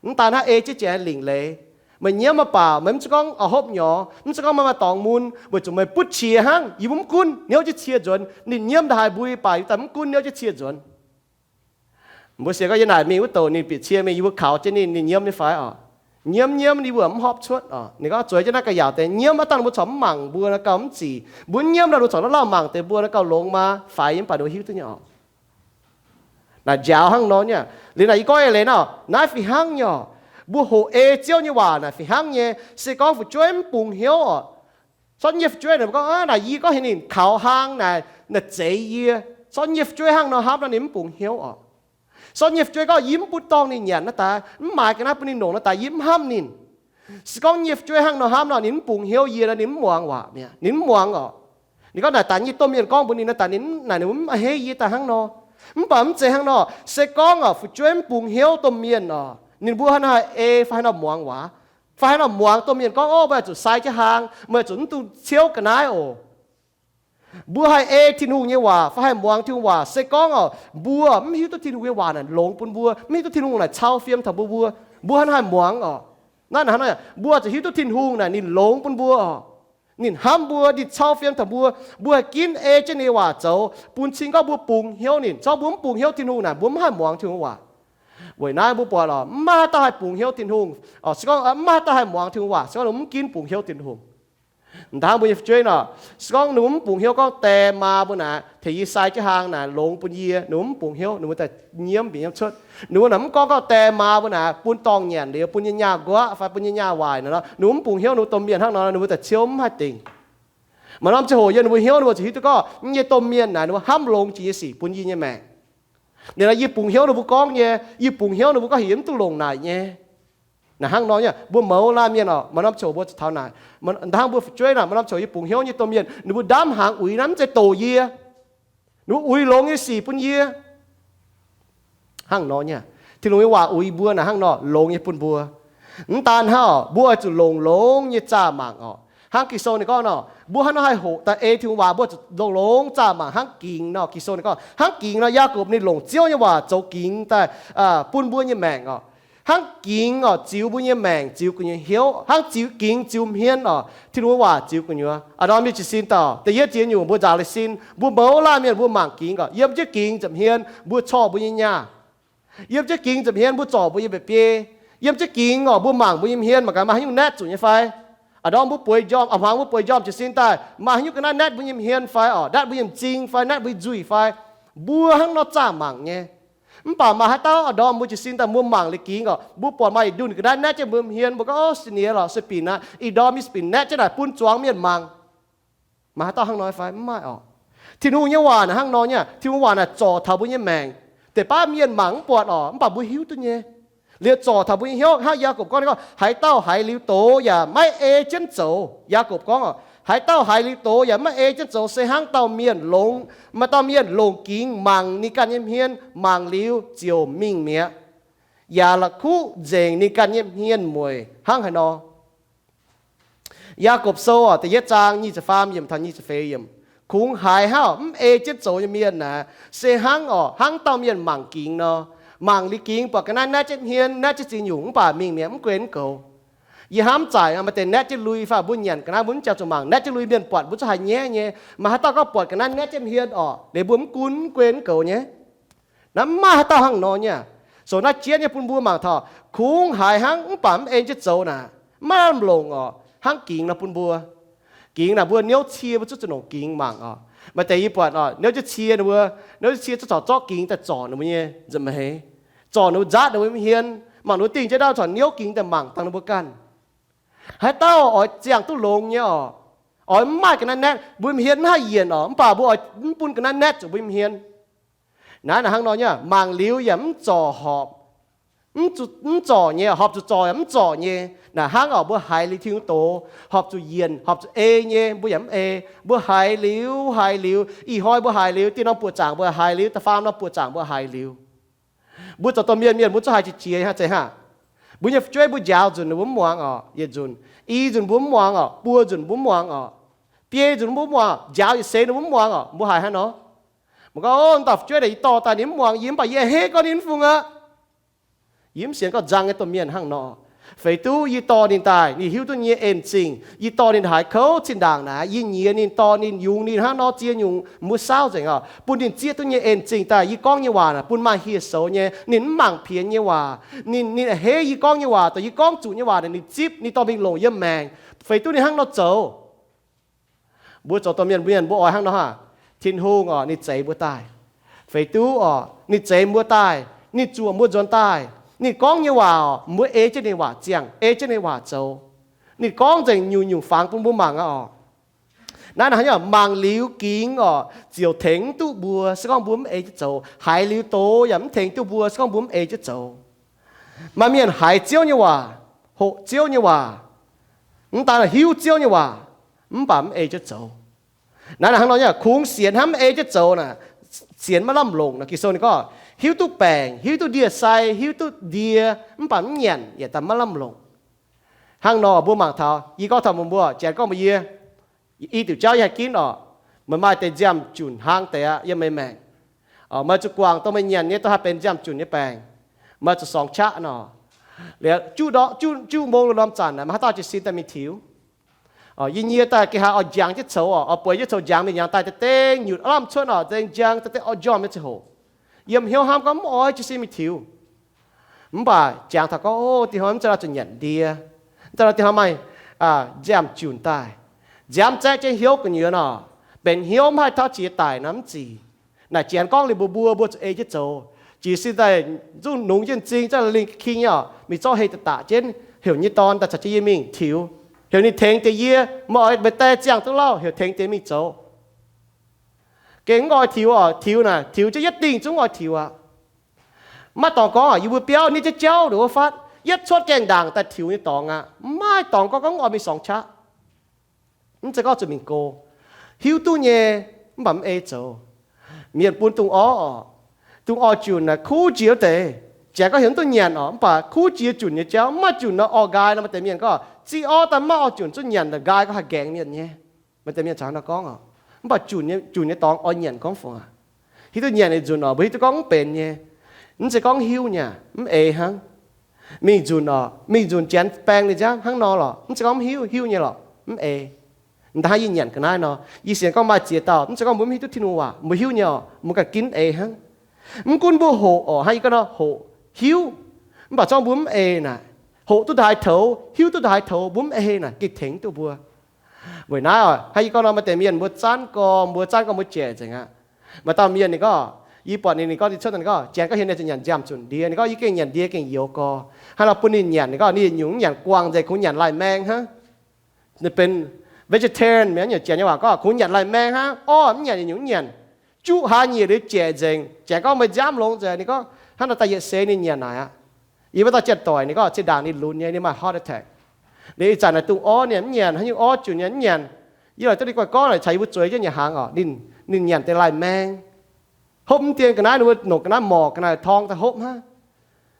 Mv daan hnangv ei jienv ziangx lingc leiz. Meih nyiemv mv baac meih mv zeiz gorngv oix hopv nyorx, mv zeiz gorngv meih maaih dorngx mun, weic zuqc meih butv qiex hnangv. Yie mbuo mv gunv niouv jienv cie nzuonx, ninh nyiemv ndaaih haaix mbuo yie baac yie daaih mv gunv niouv jienv cie nzuonx. Mbuo sienx gorngv yie naaic mingh wuov douc ninh bieqc cie mingh, yie mbuo kaux jienv ninh, ninh nyiemv nyei fai oc? Nyiemv, nyiemv, ninh mbuo mv horpc cuotv oc. Ninh gorngv zueiz jienv naaiv ga'yaauc deix nyiemv, aav dangh mbuo corc mv mangc mbuo nor gauh mv zic. Mbuo nyiemv nor, mbuo corc lauh lauh mangc deix mbuo nor gauh longx maa, faix yie mv baac ninh mbuo hiuv duqv nyei oc. Naaic njaaux hnangv nor nyei. Liuz naaic yie gorngv eix leiz nor, naaiv fih hnangv nyei oc. Mbuo hoqc ei Ziouv nyei waac naaic fih hnangv nyei. Se gorngv fu'jueiv mv bungx hnyouv oc, corc nyei fu'jueiv naaic gorngv, aav, naaic yie gorngv heuc ninh kaux hlang naaic, naaic zeix yie. Corc nyei fu'jueiv hnangv nor hnamv nor ninh mv bungx hnyouv oc. Corc nyei fu'jueiv gorngv, yie mv butv dorngh ninh nyanc naaiv daaih, mv maaiz ga'naaiv bun ninh nongc naaiv daaih, yie mv hnamv ninh. Se gorngv nyei fu'jueiv hnangv nor hnamv nor, ninh mv bungx hnyouv yie nor, ninh mv muangx waac mi'aqv, ninh mv muangx oc. Ninh gorngv naaic daaih nyei domh mienh gorngv mbuox ninh naaiv daaih, ninh naaic ninh mv a'hneiv yie daaih hnangv nor. Mv baac mv zeiz hnangv nor. Se gorngv oc, fu'jueiv mv bungx hnyouv domh mienh oc, ninh mbuo haaix nor haih ei fai haaix nor muangx waac, fai haaix nor muangx domh mienh gorngv, ov, meih zuqc sai jienv hlang, meih zuqc mv dungx ciouv ga'naaiv oc. Mbuo haih ei Tin-Hungh nyei waac fai haih muangx Tin-Hungh waac, se gorngv oc, mbuo mv hiuv duqv Tin-Hungh nyei waac naaic longx bun mbuo, mv hiuv duqv Tin-Hungh naaic cau fiem taux mbuo, mbuo, mbuo hnangv haaix muangx oc. Naaiv naaic hnangv nor, mbuo zuqc hiuv duqv Tin-Hungh naaic ninh longx bun mbuo oc. Ninh hnamv mbuo, ninh cau fiem taux mbuo, mbuo haih ginv ei jienv ninh nyei waac zoux, bun cing gorngv mbuo bungx hnyouv ninh. Corc mbuo mv bungx hnyouv Tin-Hungh naaic, mbuo mv haih muangx Tin-Hungh waac. Weic naaiv mbuo buatc oc, mv maaih haaix dauh haih bungx hnyouv Tin-Hungh oc. Se gorngv mv maaih haaix dauh haih muangx Tin-Hungh waac, se gorngv ninh mv ginv bungx hnyouv Tin-Hungh. M'daaih mbuo nyei fu'jueiv nor, se gorngv ninh mbuo mv bungx hnyouv gorngv die maa mbuo naaic tengx yie sai jienv hlang naaic longx bun yie, ninh mbuo mv bungx hnyouv, ninh mbuo daaih nyiemv mbic nyiemv cuotv. Ninh mbuo naaic mv gorngv gorngv die maa mbuo naaic bun dorngh nyanc liuz bun nyei nyaah nquaqv fai bun nyei nyaah waaic naaic nor, ninh mbuo mv bungx hnyouv ninh mbuo domh mienh hnangv nor, ninh mbuo daaih ciouv mv haih dingc. Maaih norm ziangh hoc yiem ninh mbuo hnyouv ninh mbuo zuqc hiuv duqv gorngv yie nyei domh mienh naaic ninh mbuo hnamv longx jiex nyei sic bun yie nyei maengc. Liuz nor yie bungx hnyouv ninh mbuo gorngv nyei, yie bungx hnyouv ninh mbuo gorngv heuc yie mv duqv longc naaic nyei. Naaic hnangv nor nyei, mbuo mouz laanh mienh oc, maaih norm ziangh hoc mbuo zuqc taux naaic. M'daaih mbuo fu'jueiv naaic, maaih norm ziangh hoc yie bungx hnyouv nyei domh mienh, ninh mbuo ndamv hnaangx uix naaiv mv zeiz doqc yie. Ninh mbuo uix longx nyei sic bun yie. Hnangv nor nyei, Tin-Hungh nyei waac uix mbuo naaic hnangv nor longx nyei bun mbuo. Mv daan hnangv oc, mbuo oix zuqc longc longx nyei zaah mangc oc. Hnangv Ging-Sou ninh gorngv nor, mbuo hnangv nor haih hoqc daaih ei Tin-Hungh waac, mbuo zuqc longc longx zaah mangc hnangv gingx nor. Ging-Sou ninh gorngv hnangv gingx nor, Yaagorpc ninh longc Ziouv nyei waac zoux gingx daaih bun mbuo nyei maengc oc. Hnangv gingx oc ziux mbuo nyei maengc, ziux gu'nyuoz hnyouv, hnangv ziux gingx ziux hmien oc, Tin-Hungh waac ziux gu'nyuoz. A'ndorm mienh jiez sin daaih, da'yietv jiex nyungc mbuo nzaaux leiz sin, mbuo mouz laanh mienh mbuo mangc gingx oc, yiem jienv gingx ziepc hmien mbuo corc mbuo nyei nyaah. Yiem jienv gingx ziepc hmien mbuo zorc mbuo nyei mba'biei. Yiem jienv gingx oc mbuo mangc mbuo nyei hmien mangc gaax maaih haaix nyungc naetv zuqc nyei fai. A'ndorm mbuo bueix njormh, a'hmuangx mbuo bueix njormh jiez sin daaih maaih haaix nyungc ga'naaiv naetv mbuo nyei hmien fai oc, naetv mbuo nyei m'zing fai naetv mbuo nyei nzuih fai. Mbuo hnangv nor zaah mangc nyei. Mv baac maaih haaix dauh a'ndorm mbuo jiez sin daaih mbuo mangc liuz gingx oc, mbuo buatc maaih yietc ndunh ga'naaiv naetv jienv mbuo hmien, mbuo gorngv, Ov, se nie lorqc, se binc aqv, i ndorm se binc naetv jienv naaic bun zuangx mienh mangc. Maaih haaix dauh hnangv nor fai? Mv maaih oc. Tin-Hungh nyei waac naaic hnangv nor nyei. Tin-Hungh waac naaic zorc taux mbuo nyei maengc. Deix baav mienh mangc mv buatc oc, mv baac mbuo hiuv duqv nyei. Liuz zorc taux mbuo nyei hnyouv hnangv Yaagorpc gorngv, gorngv, Haaix dauh haiz liuz doz yaac maiv ei jienv zoux. Yaagorpc gorngv oc, haaix dauh haiz liuz doz yaac maiv ei jienv zoux se hnangv dauh mienh longx, maaih dauh mienh longc gingx mangc ninh ganh nyei hmien, mangc liuz ziouc mingh mi'aqv, yaac la'kuqv nzengc ninh ganh nyei hmien mueic hnangv haaix nor. Yaagorpc Sou oc, da'yietv zaang nyic ziepc faam yiemc taux nyic ziepc feix yiemc. Kungx haiz hnangv mv ei jienv zoux nyei mienh naaic, se hnangv oc, hnangv dauh mienh mangc gingx nor. Mangc liuz gingx buatc ga'naaiv naetv jienv hmien, naetv jienv ziex nyungc, mv baac mingh mi'aqv, mv guen goux. Yie hnamv zaaic maaih deix naetv jienv lui fai mbuo nyanc ga'naaiv mbuo mv jangx zuqc mangc, naetv jienv lui mienh buatc mbuo zuqc haiz nyaiv nyei. Maaih haaix dauh gorngv buatc ga'naaiv naetv jienv hmien oc, liuz mbuo mv gunv, mv guen goux nyei. Naaiv mv maaih haaix dauh hnangv nor nyei. Sou naaiv jienv nyei bun mbuo mangc taux kungx haiz hnangv mv baac mv ei jienv zoux naaic, maiv lamh longc oc, hnangv gingx nor bun mbuo. Gingx naaic mbuo niouv cie mbuo zuqc zuqc longc gingx mangc oc. Maaih deix yie buatc oc, niouv jienv cie ninh mbuo, niouv jienv cie zuqc corc zorqv gingx daaih zorc ninh mbuo nyei nza'hmeiz, zorc ninh mbuo nzaatv ninh mbuo hmien, mangc ninh mbuo dingh jienv ndau corc niouv gingx daaih mangc dangh ninh mbuo ganh. Haaix dauh oix ziangh duqv longx nyei oc, oix mv maaih ga'naaiv naetv, mbuo nyei hmien mv haih yienc oc, mv baac mbuo oix mv bun ga'naaiv naetv zuqc mbuo nyei hmien. Naaiv naaic hnangv nor nyei, mangc liuz yaac mv zorc horpc, mv zorc nyei, horpc zuqc zorc yaac mv zorc nyei. Naaic hnangv oc, mbuo haiz liuz Tin-Hungh doz, horpc zuqc yienc, horpc zuqc ei nyei, mbuo yaac mv ei. Mbuo haiz liuz, haiz liuz, ih hnoi mbuo haiz liuz, dieh norm buoqc zaangc mbuo haiz liuz, da'faam norm buoqc zaangc mbuo haiz liuz. Mbuo zoux domh mienh, mienh mbuo zuqc haiz qiex qiex nyei, haiz zeiz hnangv. Mbuo nyei fu'jueiv mbuo njaaux nzunc ninh mbuo mv muangx oc, yietc nzunc. I nzunc mbuo mv muangx oc, buo nzunc mbuo mv muangx oc, biei nzunc mbuo mv muangx, njaaux yietc seix ninh mbuo mv muangx oc, mbuo haiz haaix nor? Mbuo gorngv, Ov, dauh fu'jueiv naaic yie dorh daaih ninh mv muangx, yie mv baac yie a'hneiv gorngv ninh mv fungx aqv. Yie mv sienx gorngv nzang nyei domh mienh hnangv nor. Feix duqv yie dorh ninh daaih, ninh hiuv duqv yie nyei en zingh. Yie dorh ninh haiz kouv zinh ndaangc naaic, yie nyiex ninh, dorh ninh, yungz ninh hnangv nor ziex nyungc, mbuo saauv nzengc oc, bun ninh zieqv duqv yie nyei en zingh daaih. Yie gorngv nyei waac naaic bun maaih hieh soux nyei. Ninh mv mangc pienx nyei waac. Ninh, ninh a'hneiv yie gorngv nyei waac, dongh yie gorngv zuqc nyei waac naaic ninh zipv, ninh dorh mingh longc yiem maengc. Feix duqv ninh hnangv nor zoux. Mbuo zoux domh mienh, mbuo mienh mbuo oix hnangv nor haah? Tin-Hungh oc, ninh zeix mbuo daaih. Feix duqv oc, ninh zeix mbuo daaih, ninh zuoqc mbuo nzuonx daaih. Ninh gorngv nyei waac oc, mbuo ei jienv ninh waac ziangh, ei jienv ninh waac zoux. Ninh gorngv nzengc nyungc-nyungc fangx bun mbuo mangc aqv oc. Naaiv naaic hnangv nor, mangc liuz gingx oc, ziouc tengx mv duqv mbuo se gorngv mbuo mv ei jienv zoux. Haiz liuz doz yaac mv tengx duqv mbuo se gorngv mbuo mv ei jienv zoux. Maaih mienh haiz Ziouv nyei waac, hoqc Ziouv nyei waac, mv daan hiuv Ziouv nyei waac, mv baac mv ei jienv zoux. Naaiv naaic hnangv nor nyei, kungx sienx hnangv mv ei jienv zoux naaic, sienx maiv lamh longc naaic. Ging-Sou ninh gorngv, hiuv duqv baengc, hiuv duqv ndie-sai, hiuv duqv ndie, mv baac mv nyanc yaac daaih maiv lamh longc. Hnangv nor mbuo mangc taux, yie gorngv taux meih mbuo, janx gorngv mbuox yie, i diuc jauv yie haih ginv oc, meih maaih deix nziaamv-junc hlang deix aqv yiem meih maengc. Meih zuqc guangc dongh meih nyanc nyei dongh haih benx nziaamv-junc nyei baengc. Meih zuqc sorngx qaqv nor. Liuz juqv, juqv mong lorh norm zanc naaic, maaih haaix dauh jiez sin daaih mingh tiux? Yie nyie daaih geh haaix oix njang jienv coux oc, oix bueix jienv coux njang mingh njang daaih deix dengh nyutc aav lamh cuotv oc, dengh njang deix dengh oix njormh nyei ziangh hoc. Yiem hnyouv hnamv gorngv mv oix jiez sin mingh tiux. Mv baac jangx taux gorngv, o, dinh hnoi mv zeiz nor zuqc nyanc ndie. Mv zeiz nor dinh hnoi maaih nziaamv-junc daaih. Nziaamv zaeqv jienv hnyouv gu'nyuoz nor, benx hnyouv mv haih tauv jiex daic nor mv zic. Naaic janx gorngv liuz mbuox mbuo, mbuo zuqc ei jienv zoux. Jiez sin daaih zungv nungx jienv m'zing, zungv lingh king nyei oc, mingh zorqv heh daaih daqc jienv, heuc nyei dorn daaih caux jienv yie mingh tiux. Heuc ninh tengx deix yie, meih oix meih die ziangh duqv lauh, heuc tengx deix mingh zoux. Gengh mv oix tiux oc, tiux naaic, tiux jienv yietv dingh zungv mv oix tiux aqv. Maiv dorngx gorngv, yie mbuo biauv nitv jienv jauv nduov fatv, yietv cuotv gaengh ndaangc daaih tiux nyei dorngx aqv. Maiv dorngx gorngv, gorngv mv oix mingh sorngx qaqv. Mv zeiz gorngv zuqc mingh go. Hiuv duqv nyei, mv baac mv ei zoux. Mienh bun dungz orv oc. Dungz orv-junc naaic kuv jiex wuov deix. Janx gorngv heuc mv duqv nyanc oc, mv baac kuv jiex junc nyei jauv, mv maaih junc nor orv nqaai nor, maaih deix mienh gorngv zingh orv daaih mv maaih orv-junc zungv nyanc, la'nqaai gorngv haih gaengh mienh nyei. Maaih deix mienh caux nor gorngv oc. Mv baac junc nyei, junc nyei dorngx oix nyanc gorngv fungc aqv. Hiuv duqv nyanc nyei nzunc oc, mbuo hiuv duqv gorngv mv benx nyei. Mv zeiz gorngv hiuv nyei, mv eix hnangv. Mingh nzunc oc, mingh nzunc Janx baeng ninh nziaamv hnangv nor lorqc, mv zeiz gorngv mv hiuv, hiuv nyei lorqc, mv eix. Hnangv yie nyanc ga'naaiv nor, yie sienx gorngv maaih ziex dauh, mv zeiz gorngv mbuo mv hiuv duqv Tin-Hungh waac, mbuo hiuv nyei oc, mbuo ganh ginv eix hnangv. Mv gunv mbuo hoqc oc, hnangv yie gorngv nor hoqc, hiuv, mv baac zorngv mbuo mv ei naaic, hoqc duqv ndaaih toux, hiuv duqv ndaaih toux, mbuo mv ei naaic, gengh tengx duqv mbuo. Weic naaiv oc, hnangv yie gorngv nor, maaih deix mienh mbuo zanv gorx, mbuo zanv gorx mbuo jaic nzengc aqv. Maaih dauh mienh ninh gorngv, yie buatc ninh, ninh gorngv ninh cuotv daaih ninh gorngv, Janx gorngv heuc ninh zuqc nyanc nziaamv-zunc ndie. Ninh gorngv, Yie gengh nyanc ndie gengh youx gorx. Hnangv nor bun ninh nyanc, ninh gorngv ninh yietc nyungc mv nyanc, guangc nzengc, kungx nyanc laih maeng hnangv. Ninh benx vegetarian mi'aqv, nyungc Janx nyei waac gorngv kungx nyanc laih maeng hnangv, orv mv nyanc, yietc nyungc mv nyanc. Juqv hlaax nyeic liuz jaic nzengc. Janx gorngv, Meih nziaamv longx nzengc. Ninh gorngv, Hnangv naaic daaih yietc seix ninh nyanc naaic aqv. Yie mbuo dauh jien-doic ninh gorngv, Zinh ndaangc ninh lunx nyei, ninh maaih heart attack. Liuz ih zanc naaic dongh orv ninh mv nyanc, haaix nyungc orv junc ninh mv nyanc. Yie laaix duqv ninh guai gorngv naaic caux yie mbuo zueiz jienv nyei hnaangx oc, ninh nyanc deix laih maeng. Hopv mv dien ga'naaiv, ninh mbuo nongc ga'naaiv morc ga'naaiv torng daaih hopv hnangv.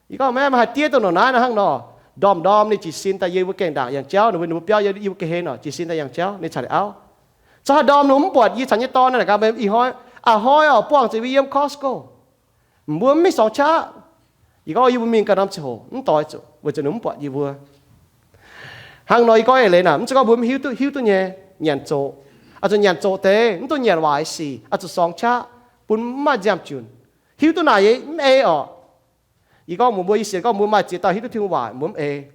Yie gorngv, Maiv maaih haih diev dongh nor naaiv nor hnangv nor. Ndorm-ndorm ninh jiez sin daaih yiem yie mbuo gaengh ndaangc yangh jauv, ninh mbuo, ninh mbuo biauv yiem yie mbuo ga'hlen oc, jiez sin daaih yangh jauv, ninh caux ninh auv. Zoux haaix ndorm ninh mv buatc yie caux nyei dorn naaic gaax, meih ih hnoi, a'hnoi oc, buangh zuqc mbuo yiem Costco. Mbuo mv mingh sorng qaqv. Yie gorngv, Yie mbuo mingh ganh norm ziangh hoc mv doix zuqc, weic zuqc ninh mv buatc yie mbuo. Hnangv nor yie gorngv eix leiz naaic, mv zeiz gorngv mbuo mv hiuv duqv, hiuv duqv nyei, nyanc zoqc. Oix zuqc nyanc zoqc deix, mv dungx nyanc waaic sic, oix zuqc sorng qaqv, bun mv maaih nziaamv-junc. Hiuv duqv naaic nyei mv ei oc. Yie gorngv mbuox mbuo, yie sienx gorngv mbuo maaih ziex dauh hiuv duqv Tin-Hungh waac, mbuo mv ei.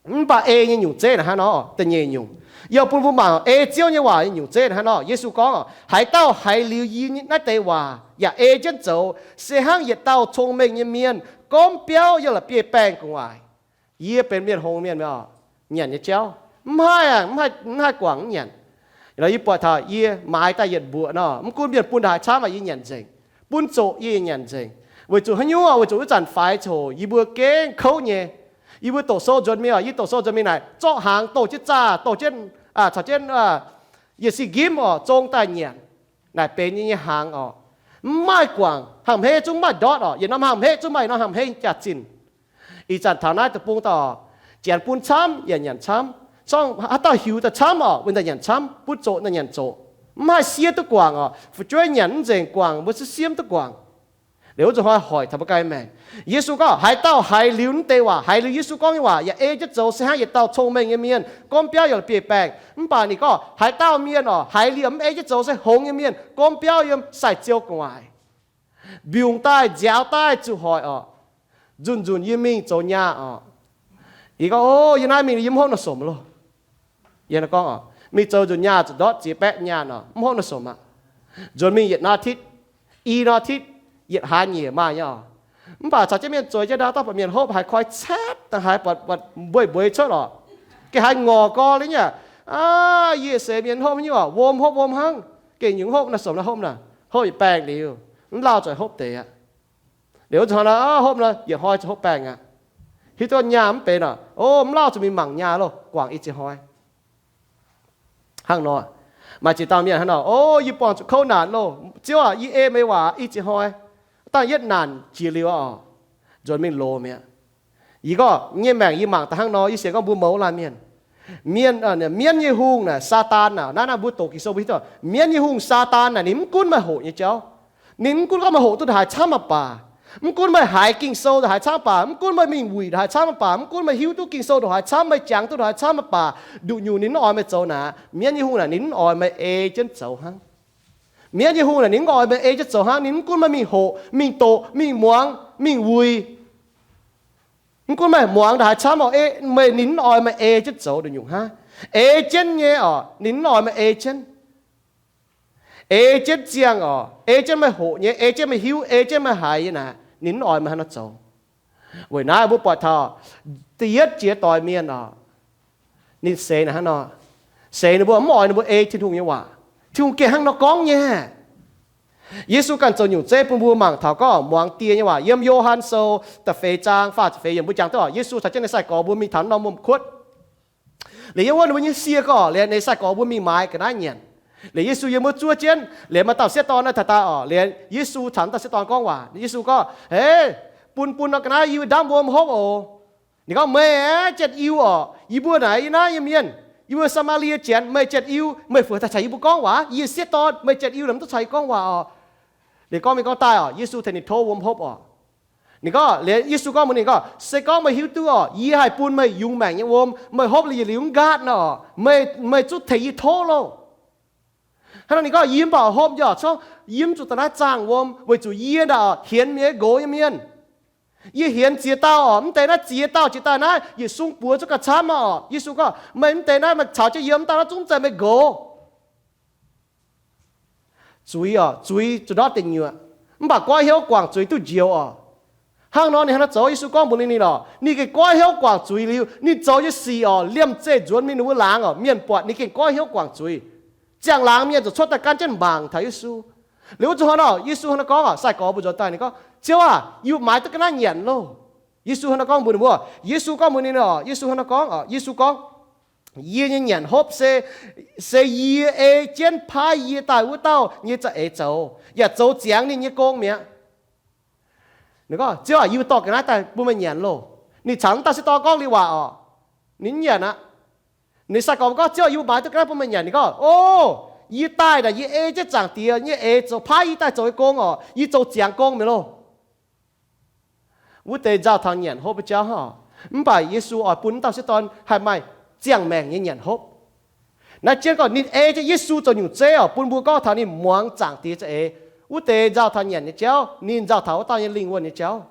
Mv baac ei nyei nyungc zeiv naaic hnangv nor, da'nyeic nyungc, yie bun mbuo mangc ei Ziouv nyei waac nyei nyungc zeiv naaic hnangv nor. Yesu gorngv, Haaix dauh haiz liuz yie naaiv deix waac yaac ei jienv zoux, se hnangv yietc dauh cong-mengh nyei mienh gorngv biauv yiem la'bieiv-baengh gu'nguaaic. Yie benx mienh hngongx mienh oc, nyanc nyei jauv mv haih, mv haih guangc mv nyanc. Yie buatc taux yie maaiz daaih yietc mbuoqc nor, mv gunv mienh bun ndaaih haaix camv, yie nyanc nzengc. Bun zoqc yie nyanc nzengc. Weic zuqc haaix nyungc? Weic zuqc wuov zanc faix coc yie mbuo gengh kouv nyei. Yie mbuo doqc sou nzuonx mingh oc, yie doqc sou nzuonx mingh naaic zorqv hnaangx douh jienv zaah, douh jienv, caux jienv yietc sin nqimv oc, zong daaih nyanc. Naaic benx yie nyei hnaangx oc. Mv maaih guangc, hnangv hmeiv zungv maaih ndortv oc. Yietc norm hnangv hmeiv zungv maaih yietc norm hnangv hmeiv jaax-zinh. Ih zanc taux naaiv deic-bung daaih oc, Janx bun camv, yaac nyanc camv. Zorqv haaix dauh hiuc daaih camv oc, wuov daaih nyanc camv, bun zoqc daaih nyanc zoqc. Mv haih siev duqv guangc oc. Fu'jueiv nyanc mv nzengc guangc, mbuo siev siemv duqv guangc. Liuz wuov nzunc hnoi hoic taux mbuo ganh maengc. Yesu gorngv, Haaix dauh haiz liuz naaiv deix waac, haiz liuz Yesu gorngv nyei waac yaac ei jienv zoux, se hnangv yietc dauh cong-mengh nyei mienh gorngv biauv yiem la'bieiv-baengh. Mv baac ninh gorngv, Haaix dauh mienh oc, haiz liuz mv ei jienv zoux se hngongx nyei mienh gorngv biauv yiem sai-ziou gu'nguaaic. Mbiungc daaih, nziaaux daaih zuqc hoic oc. Nzunc-nzunc yie mingh zoux nyaah oc. Yie gorngv, O, yie naaiv mingh yie mv hopv naaiv somc loh. Yie gorngv oc, mingh zoux nzunc nyaah zuqc ndortv ziex baeqv nyaanh oc, mv hopv naaiv somc aqv. Nzuonx mingh yietc norm อาทิตย์, i norm อาทิตย์, yietc hlaax nyeic maaih nyei oc. Mv baac caux jienv mienh zueiz jienv ndau, dauh buatc mienh hopv haiz koi caetv daaih, haiz buatc mbueiz-mbueiz cuotv oc. Gengh haiz ngorc gorx liuz nyei. Aav, yie seix mienh hopv nyei oc, wuom hopv wuom hnangv. Gengh nyungc hopv naaiv somc naaiv hopv naaic, hopv yietc baengh liuz, mv lauh zuqc hopv deix aqv. Liuz zuqc hnangv naaiv hopv nor, yietc hnoi zuqc hopv baengh aqv. Hiuv duqv nyaah mv benx oc, o, mv lauh zuqc mingh mangc nyaah loh, guangc i ziex hnoi. Hnangv nor, maaih ziex dauh mienh hnangv nor, O, yie buangh zuqc kouv naanc loh. Ziouv aac, yie ei meih waac i ziex hnoi, dangh yietv naanc jiex liuz oc, nzuonx mingh loz mi'aqv. Yie gorngv nyei maengc yie mangc daaih hnangv nor, yie sienx gorngv mbuo mouz laanh mienh. Mienh, mienv nyei hungh naaic, Saadaan naaic, naaiv naaiv mbuo doqc Ging-Sou mbuo hiuv duqv, mienv nyei hungh Saadaan naaic ninh mv gunv maaih hoqc nyei jauv, ninh mv gunv gorngv meih hoqc duqv ndongc haaix camv mv baac, mv gunv meih haiz Ging-Sou ndongc haaix camv mv baac, mv gunv meih mingh wuic ndongc haaix camv mv baac, mv gunv meih hiuv duqv Ging-Sou ndongc haaix camv, meih jangx duqv ndongc haaix camv mv baac, nduqc nyungc ninh mv oix meih zoux naaic. Mienv nyei hungh naaic ninh mv oix meih ei jienv zoux hnangv. Mienv nyei hungh naaic ninh mv oix meih ei jienv zoux hnangv. Ninh mv gunv meih mingh hoqc, mingh doqc, mingh muangx, mingh wuic, mv gunv meih muangx ndongc haaix camv oc, meih, ninh mv oix meih ei jienv zoux nduqc nyungc hnangv. Ei jienv nyei oc, ninh mv oix meih ei jienv. Ei jienv ziangh oc, ei jienv meih hoqc nyei, ei jienv meih hiuv, ei jienv meih haiz nyei naaic, ninh mv oix meih hnangv nor zoux. Weic naaiv mbuo buatc taux da'yietv jiex doix mienh oc, ninh seix naaic hnangv nor, seix ninh mbuo mv oix ninh mbuo ei Tin-Hungh nyei waac. Tin-Hungh gengh hnangv nor gorngv nyei. Yesu ganh zoux nyungc zeiv bun mbuo mangc taux gorngv muangx die nyei waac. Yiem Yo^han Sou da'feix zaang faah ziepc feix yiemc mbuo jangx duqv oc, Yesu caux jienv ninh sai-gorx mbuo mingh taux norm wuom-kuotv. Liuz yiem wuov ninh mbuo nyei sie gorngv, liuz ninh sai-gorx mbuo mingh maaiz ga'naaiv nyanc. Liuz Yesu yiem wuov zuov jienv, liuz maaih dauh sieqv dorn naaiv taux daaih oc, liuz Yesu caux dauh sieqv dorn gorngv waac. Yesu gorngv, Hei, bun bun norm ga'naaiv yie ndamv wuom hopv oc. Ninh gorngv, Meih aeqv, Janx-Iu oc. Yie mbuo naaic yie naaiv nyei mienh, yie mbuo Saa^maa^lie Janx, meih Janx-Iu, meih fungc daaih caux yie mbuo gorngv waac? Yie sieqv dorn, meih Janx-Iu naaic mv duqv caux yie gorngv waac oc. Liuz gorngv mingh gorngv daaih oc, Yesu tengx ninh tov wuom hopv oc. Ninh gorngv, liuz Yesu gorngv mbuox ninh gorngv, Se gorngv meih hiuv duqv orqc, yie haih bun meih yungz maengc nyei wuom, meih hopv liuz yietc liuz mv nqaatv nor, meih, meih zungv tengx yie tov loh. Hnangv nor ninh gorngv, Yie mv baac hopv nyei orqc, corc yie mv zuqc daaih naaiv zaangh wuom, weic zuqc yie ndaauh hienx mienh nyei nqox nyei mienh. Yie hienx ziex dauh orqc, mv deix naaiv ziex dauh jiex daaih naaiv yietc sung buoz zungv gauh camv orqc. Yesu gorngv, Meih mv deix naaiv meih caux jienv yie mv dauh naaiv zungv mv zeiz meih nqox. Zuiz orqc, zuiz zuqc ndortv deic nyuoqc, mv baac goiv hnyouv guangc zuiz duqv njoux orqc. Hnangv nor ninh hnangv naaiv zoux. Yesu gorngv mbuox ninh, ninh orqc, ninh gengh goiv hnyouv guangc zuiz liuz, ninh zoux nyei sic orqc, liemh zeih nzuonx mingh ninh mbuo laangz orqc, mienh buatc ninh gengh goiv hnyouv guangc zuiz. Ziangh laangz mienh ziouc cuotv daaih gan jienv mangc taux Yesu. Liuz wuov zuqc hnoi nor, Yesu hnangv naaiv gorngv orqc, sai-gorx mbuo nzuonx daaih, ninh gorngv, Ziouv aah! Yie maaih duqv ga'naaiv nyanc loh. Yesu hnangv naaiv gorngv mbuox ninh mbuo, Yesu gorngv mbuox ninh orqc, Yesu hnangv naaiv gorngv orqc, Yesu gorngv, Yie nyei nyanc hopv se, se yie ei jienv paaiv yie daaih wuov dauh nyei za'eix zoux, yaac zoux ziangx ninh nyei gong mi'aqv. Ninh gorngv, Ziouv aah! Yie dorh ga'naaiv daaih bun meih nyanc loh. Ninh caux wuov dauh sieqv dorn gorngv liuz waac orqc, ninh mv nyanc aqv. Ninh sai-gorx gorngv, Ziouv aah! Yie maaih duqv ga'naaiv bun meih nyanc. Ninh gorngv, O, yie daaih naaic yie ei jienv Zaangc Diex nyei eix zoux, paaiv yie daaih zoux nyei gong orqc, yie zoux ziangx gong mi'aqv loh. Wuov deix nzauh taux nyanc hopv nyei jauv hnangv. Mv baac Yesu oix bun wuov dauh sieqv dorn haih maaih ziangh maengc nyei nyanc hopv. Naaiv jienv gorngv ninh ei jienv Yesu zoux nyungc zeiv orqc, bun mbuo gorngv taux ninh muangx Zaangc Diex za'eix. Wuov deix nzauh taux nyanc nyei jauv, ninh nzauh taux wuov dauh nyei lingh wuonh nyei jauv.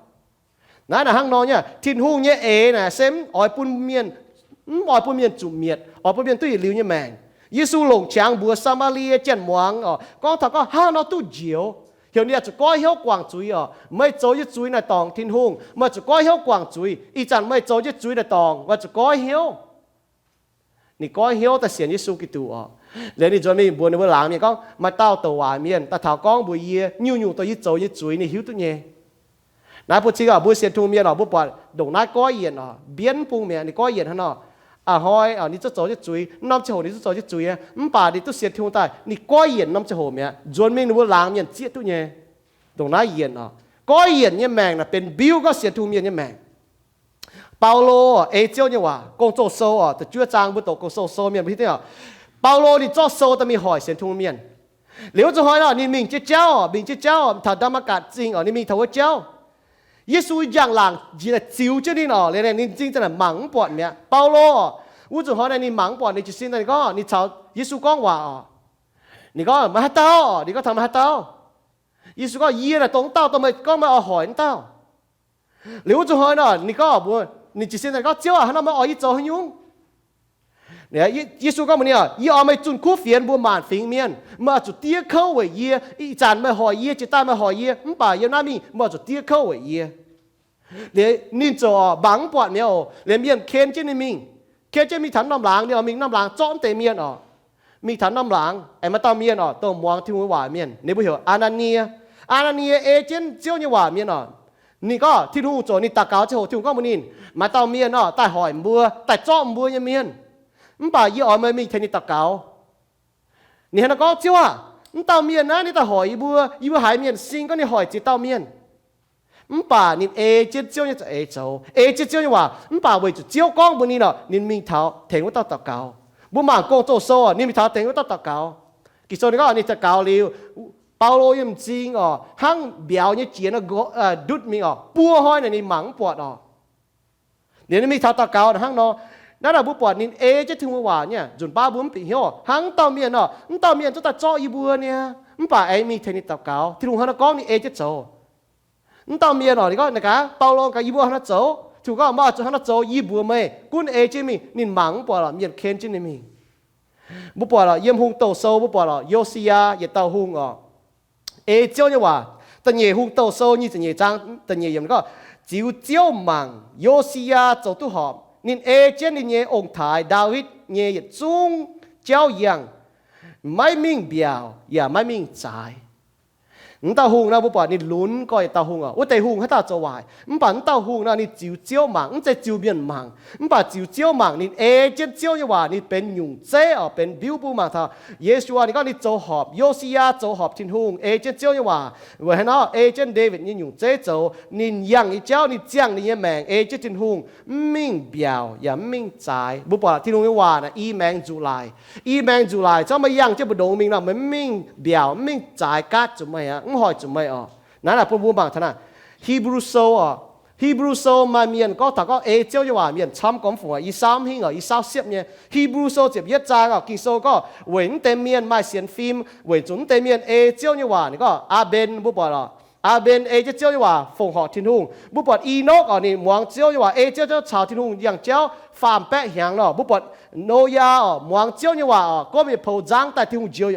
Naaiv naaic hnangv nor nyei, Tin-Hungh nyei eix naaic se mv oix bun mienh, mv oix bun mienh zuqc mietc, oix bun mienh duqv yietc liuz nyei maengc. Yesu longc qangx mbuox Saa^maa^lie Janx-muangz orqc, gorngv taux gorngv hnangv nor duqv njoux. Heuc ninh oix zuqc goiv hnyouv guangc zuiz orqc. Meih zoux nyei zuiz naaic dorngc Tin-Hungh, meih zuqc goiv hnyouv guangc zuiz. Ih zanc meih zoux nyei zuiz naaic dorngc, meih zuqc goiv hnyouv. Ninh goiv hnyouv daaih sienx Yesu Giduc orqc. Liuz ninh nzuonx mingh mbuox ninh mbuo laangz mienh gorngv, Maaih dauh douc waac mienh daaih taux gorngv mbuox yie, nyungc-nyungc dongh yie zoux nyei zuiz ninh hiuv duqv nyei. Naaiv bun cing orqc, mbuo sienx Tin-Hungh mienh orqc, mbuo buatc ndongc naaiv goiv yienc orqc, mbienv bung mi'aqv, ninh goiv yienc hnangv nor. A'hnoi orqc, ninh zungv zoux nyei zuiz, norm ziangh hoc ninh zungv zoux nyei zuiz, mv baac ninh duqv sienx Tin-Hungh daaih, ninh goiv yienc norm ziangh hoc mi'aqv. Nzuonx mingh ninh mbuo laangz mienh zieqv duqv nyei. Ndongc naaiv yienc orqc, goiv yienc nyei maengc naaic benx mbiuv gorngv sienx Tin-Hungh mienh nyei maengc. Baulo orqc, ei Ziouv nyei waac, Gong-Zoh Sou orqc, da'juov zaang mbuo doqc Gong-Zoh Sou mienh mbuo hiuv duqv orqc, Baulo ninh zorqv sou daaih mingh hoic sienx Tin-Hungh mienh. Liuz wuov zuqc hnoi orqc, ninh mingh jienv jauv orqc, mingh jienv jauv orqc, taux Ndaa^matv^gatc Zingh orqc, ninh mingh taux wuov jauv. Yesu njang-laangc njiec daaih ziux jienv ninh orqc, liuz ninh m'zing daaih mangc mv buatc mi'aqv. Baulo orqc, wuov zuqc hnoi naaic ninh mangc mv buatc, ninh jiez sin daaih ninh gorngv, ninh caux Yesu gorngv waac orqc. Ninh gorngv, Meih haaix dauh orqc? Ninh gorngv taux, Meih haaix dauh? Yesu gorngv, Yie naaic dongh wuov dauh, dongh meih gorngv meih oix hoic wuov dauh. Liuz wuov zuqc hnoi nor, ninh gorngv mbuox ninh jiez sin daaih gorngv, Ziouv aah, hnangv nor meih oix yie zoux haaix nyungc? Yesu gorngv mbuox ninh, Yie oix meih zunh kuv fienx mbuo maanc fingx mienh. Meih oix zuqc diev kouv weic yie. Ih zanc meih hoic yie, jiex daaih meih hoic yie, mv baac yiem naaiv mingh meih oix zuqc diev kouv weic yie. Liuz ninh ziouc mangc mv buatc mi'aqv oc. Liuz mienh ken jienv ninh mingh, ken jienv mingh taux norm laangz, ninh oix mingh norm laangz zorqv mv deix mienh orqc. Mingh taux norm laangz, aengx maaih dauh mienh orqc, dongh muangx Tin-Hungh waac mienh, ninh mbuo heuc Aa^naa^nie. Aa^naa^nie ei jienv Ziouv nyei waac mienh orqc. Ninh gorngv Tin-Hungh zoux, ninh daux gaux ziangh hoc Tin-Hungh gorngv mbuox ninh, Maaih dauh mienh orqc daaih hoic mbuo, daaih zorqv mbuo nyei mienh. Mv baac yie oix meih mingh tengx ninh daux gaux. Ninh hnangv naaiv gorngv, Ziouv aah! Mv dauh mienh naaiv ninh daaih hoic yie mbuo, yie mbuo haiz mienh sing gorngv ninh hoic ziex dauh mienh. Mv baac ninh ei jienv Ziouv nyei za'eix zoux, ei jienv Ziouv nyei waac. Mv baac weic zuqc Ziouv gorngv mbuox ninh orqc, ninh mingh taux tengx wuov dauh daux gaux. Mbuo mangc Gong-Zoh Sou orqc, ninh mingh taux tengx wuov dauh daux gaux. Ging-Sou ninh gorngv ninh daux gaux liuz, Baulo yiem m'zing orqc, hnangv mbiauz nyei jiex ndutv mingh orqc, buo hnoi naaic ninh mangc mv buatc orqc. Liuz ninh mingh taux daux gaux hnangv nor. Naaiv naaic mbuo buatc ninh ei jienv Tin-Hungh waac nyei, nzunc baav mbuo mv bieqc hnyouv hnangv mv dauh mienh orqc. Mv dauh mienh zungv daaih zorqv yie mbuo niaa, mv baac aengx mingh tengx ninh daux gaux. Tin-Hungh hnangv naaiv gorngv ninh ei jienv zoux. Mv dauh mienh orqc, ninh gorngv naaic gaax, Baulo gaax, yie mbuo hnangv naaiv zoux. Tin-Hungh gorngv, Meih oix zuqc hnangv naaiv zoux, yie mbuox meih, gunv ei jienv mingh. Ninh mangc mv buatc orqc, mienh ken jienv ninh mingh. Mbuo buatc orqc, yiem Hungh Douh Sou mbuo buatc orqc, Yo^si^yaa yietc dauh hungh orqc, ei Ziouv nyei waac. Da'nyeic Hungh Douh Sou nyic ziepc nyeic zaang da'nyeic yiemc gorngv, Ziux Ziouv mangc, Yo^si^yaa zoux duqv horpc. Ninh ei jienv ninh nyei ong-taaix, Ndaawitv, nyei yietc zungv jauv yangh, maiv mingh mbiaauc yaac maiv mingh zaaix. Mv dauh hungh naaiv mbuo buatc ninh lunx gorx yietc dauh hungh orqc. Wuov deix hungh haaix dauh zoux waaic, mv baac mv dauh hungh naaiv ninh ziux Ziouv mangc, mv zeiz ziux mienh mangc, mv baac ziux Ziouv mangc. Ninh ei jienv Ziouv nyei waac, ninh benx nyungc zeiv orqc, benx mbiuv bung mangc taux Yesu aqv. Ninh gorngv ninh zoux horpc, Yo^si^yaa zoux horpc Tin-Hungh, ei jienv Ziouv nyei waac. Weic haaix nor? Ei jienv Ndaawitv nyei nyungc zeiv zoux. Ninh yangh nyei jauv, ninh ziangh ninh nyei maengc ei jienv Tin-Hungh, mv mingh mbiaauc yaac mv mingh zaaix. Mbuo buatc Tin-Hungh nyei waac naaic i maengx nzuqc laaic. I maengx nzuqc laaic, zorqv meih yangh jienv mbu'ndongx mingh nor, meih mv mingh mbiaauc, mv mingh zaaix gaatv zuqc meih aqv, mv hoic zuqc meih orqc. Naaiv naaic bun mbuo mangc taux naaic, Hebrew Sou oc. Hebrew Sou maaih mienh gorngv taux gorngv ei Ziouv nyei waac mienh camv gormx fungc oc. Yie saauv mv hingh oc, yie saauv siepv nyei. Hebrew Sou ziepc yietv zaang oc, Ging-Sou gorngv weic mv deix mienh maaih sienx fim, weic zuqc mv deix mienh ei Ziouv nyei waac. Ninh gorngv Aa^mben, mbuo buatc oc, Aa^mben ei jienv Ziouv nyei waac fongc horc Tin-Hungh. Mbuo buatc Enokv oc, ninh muangx Ziouv nyei waac, ei Ziouv caux Tin-Hungh yangh jauv faam baeqv hnyangx nor. Mbuo buatc Noyaa oc, muangx Ziouv nyei waac oc, gorngv mienh poux nzangv daaih Tin-Hungh njoux,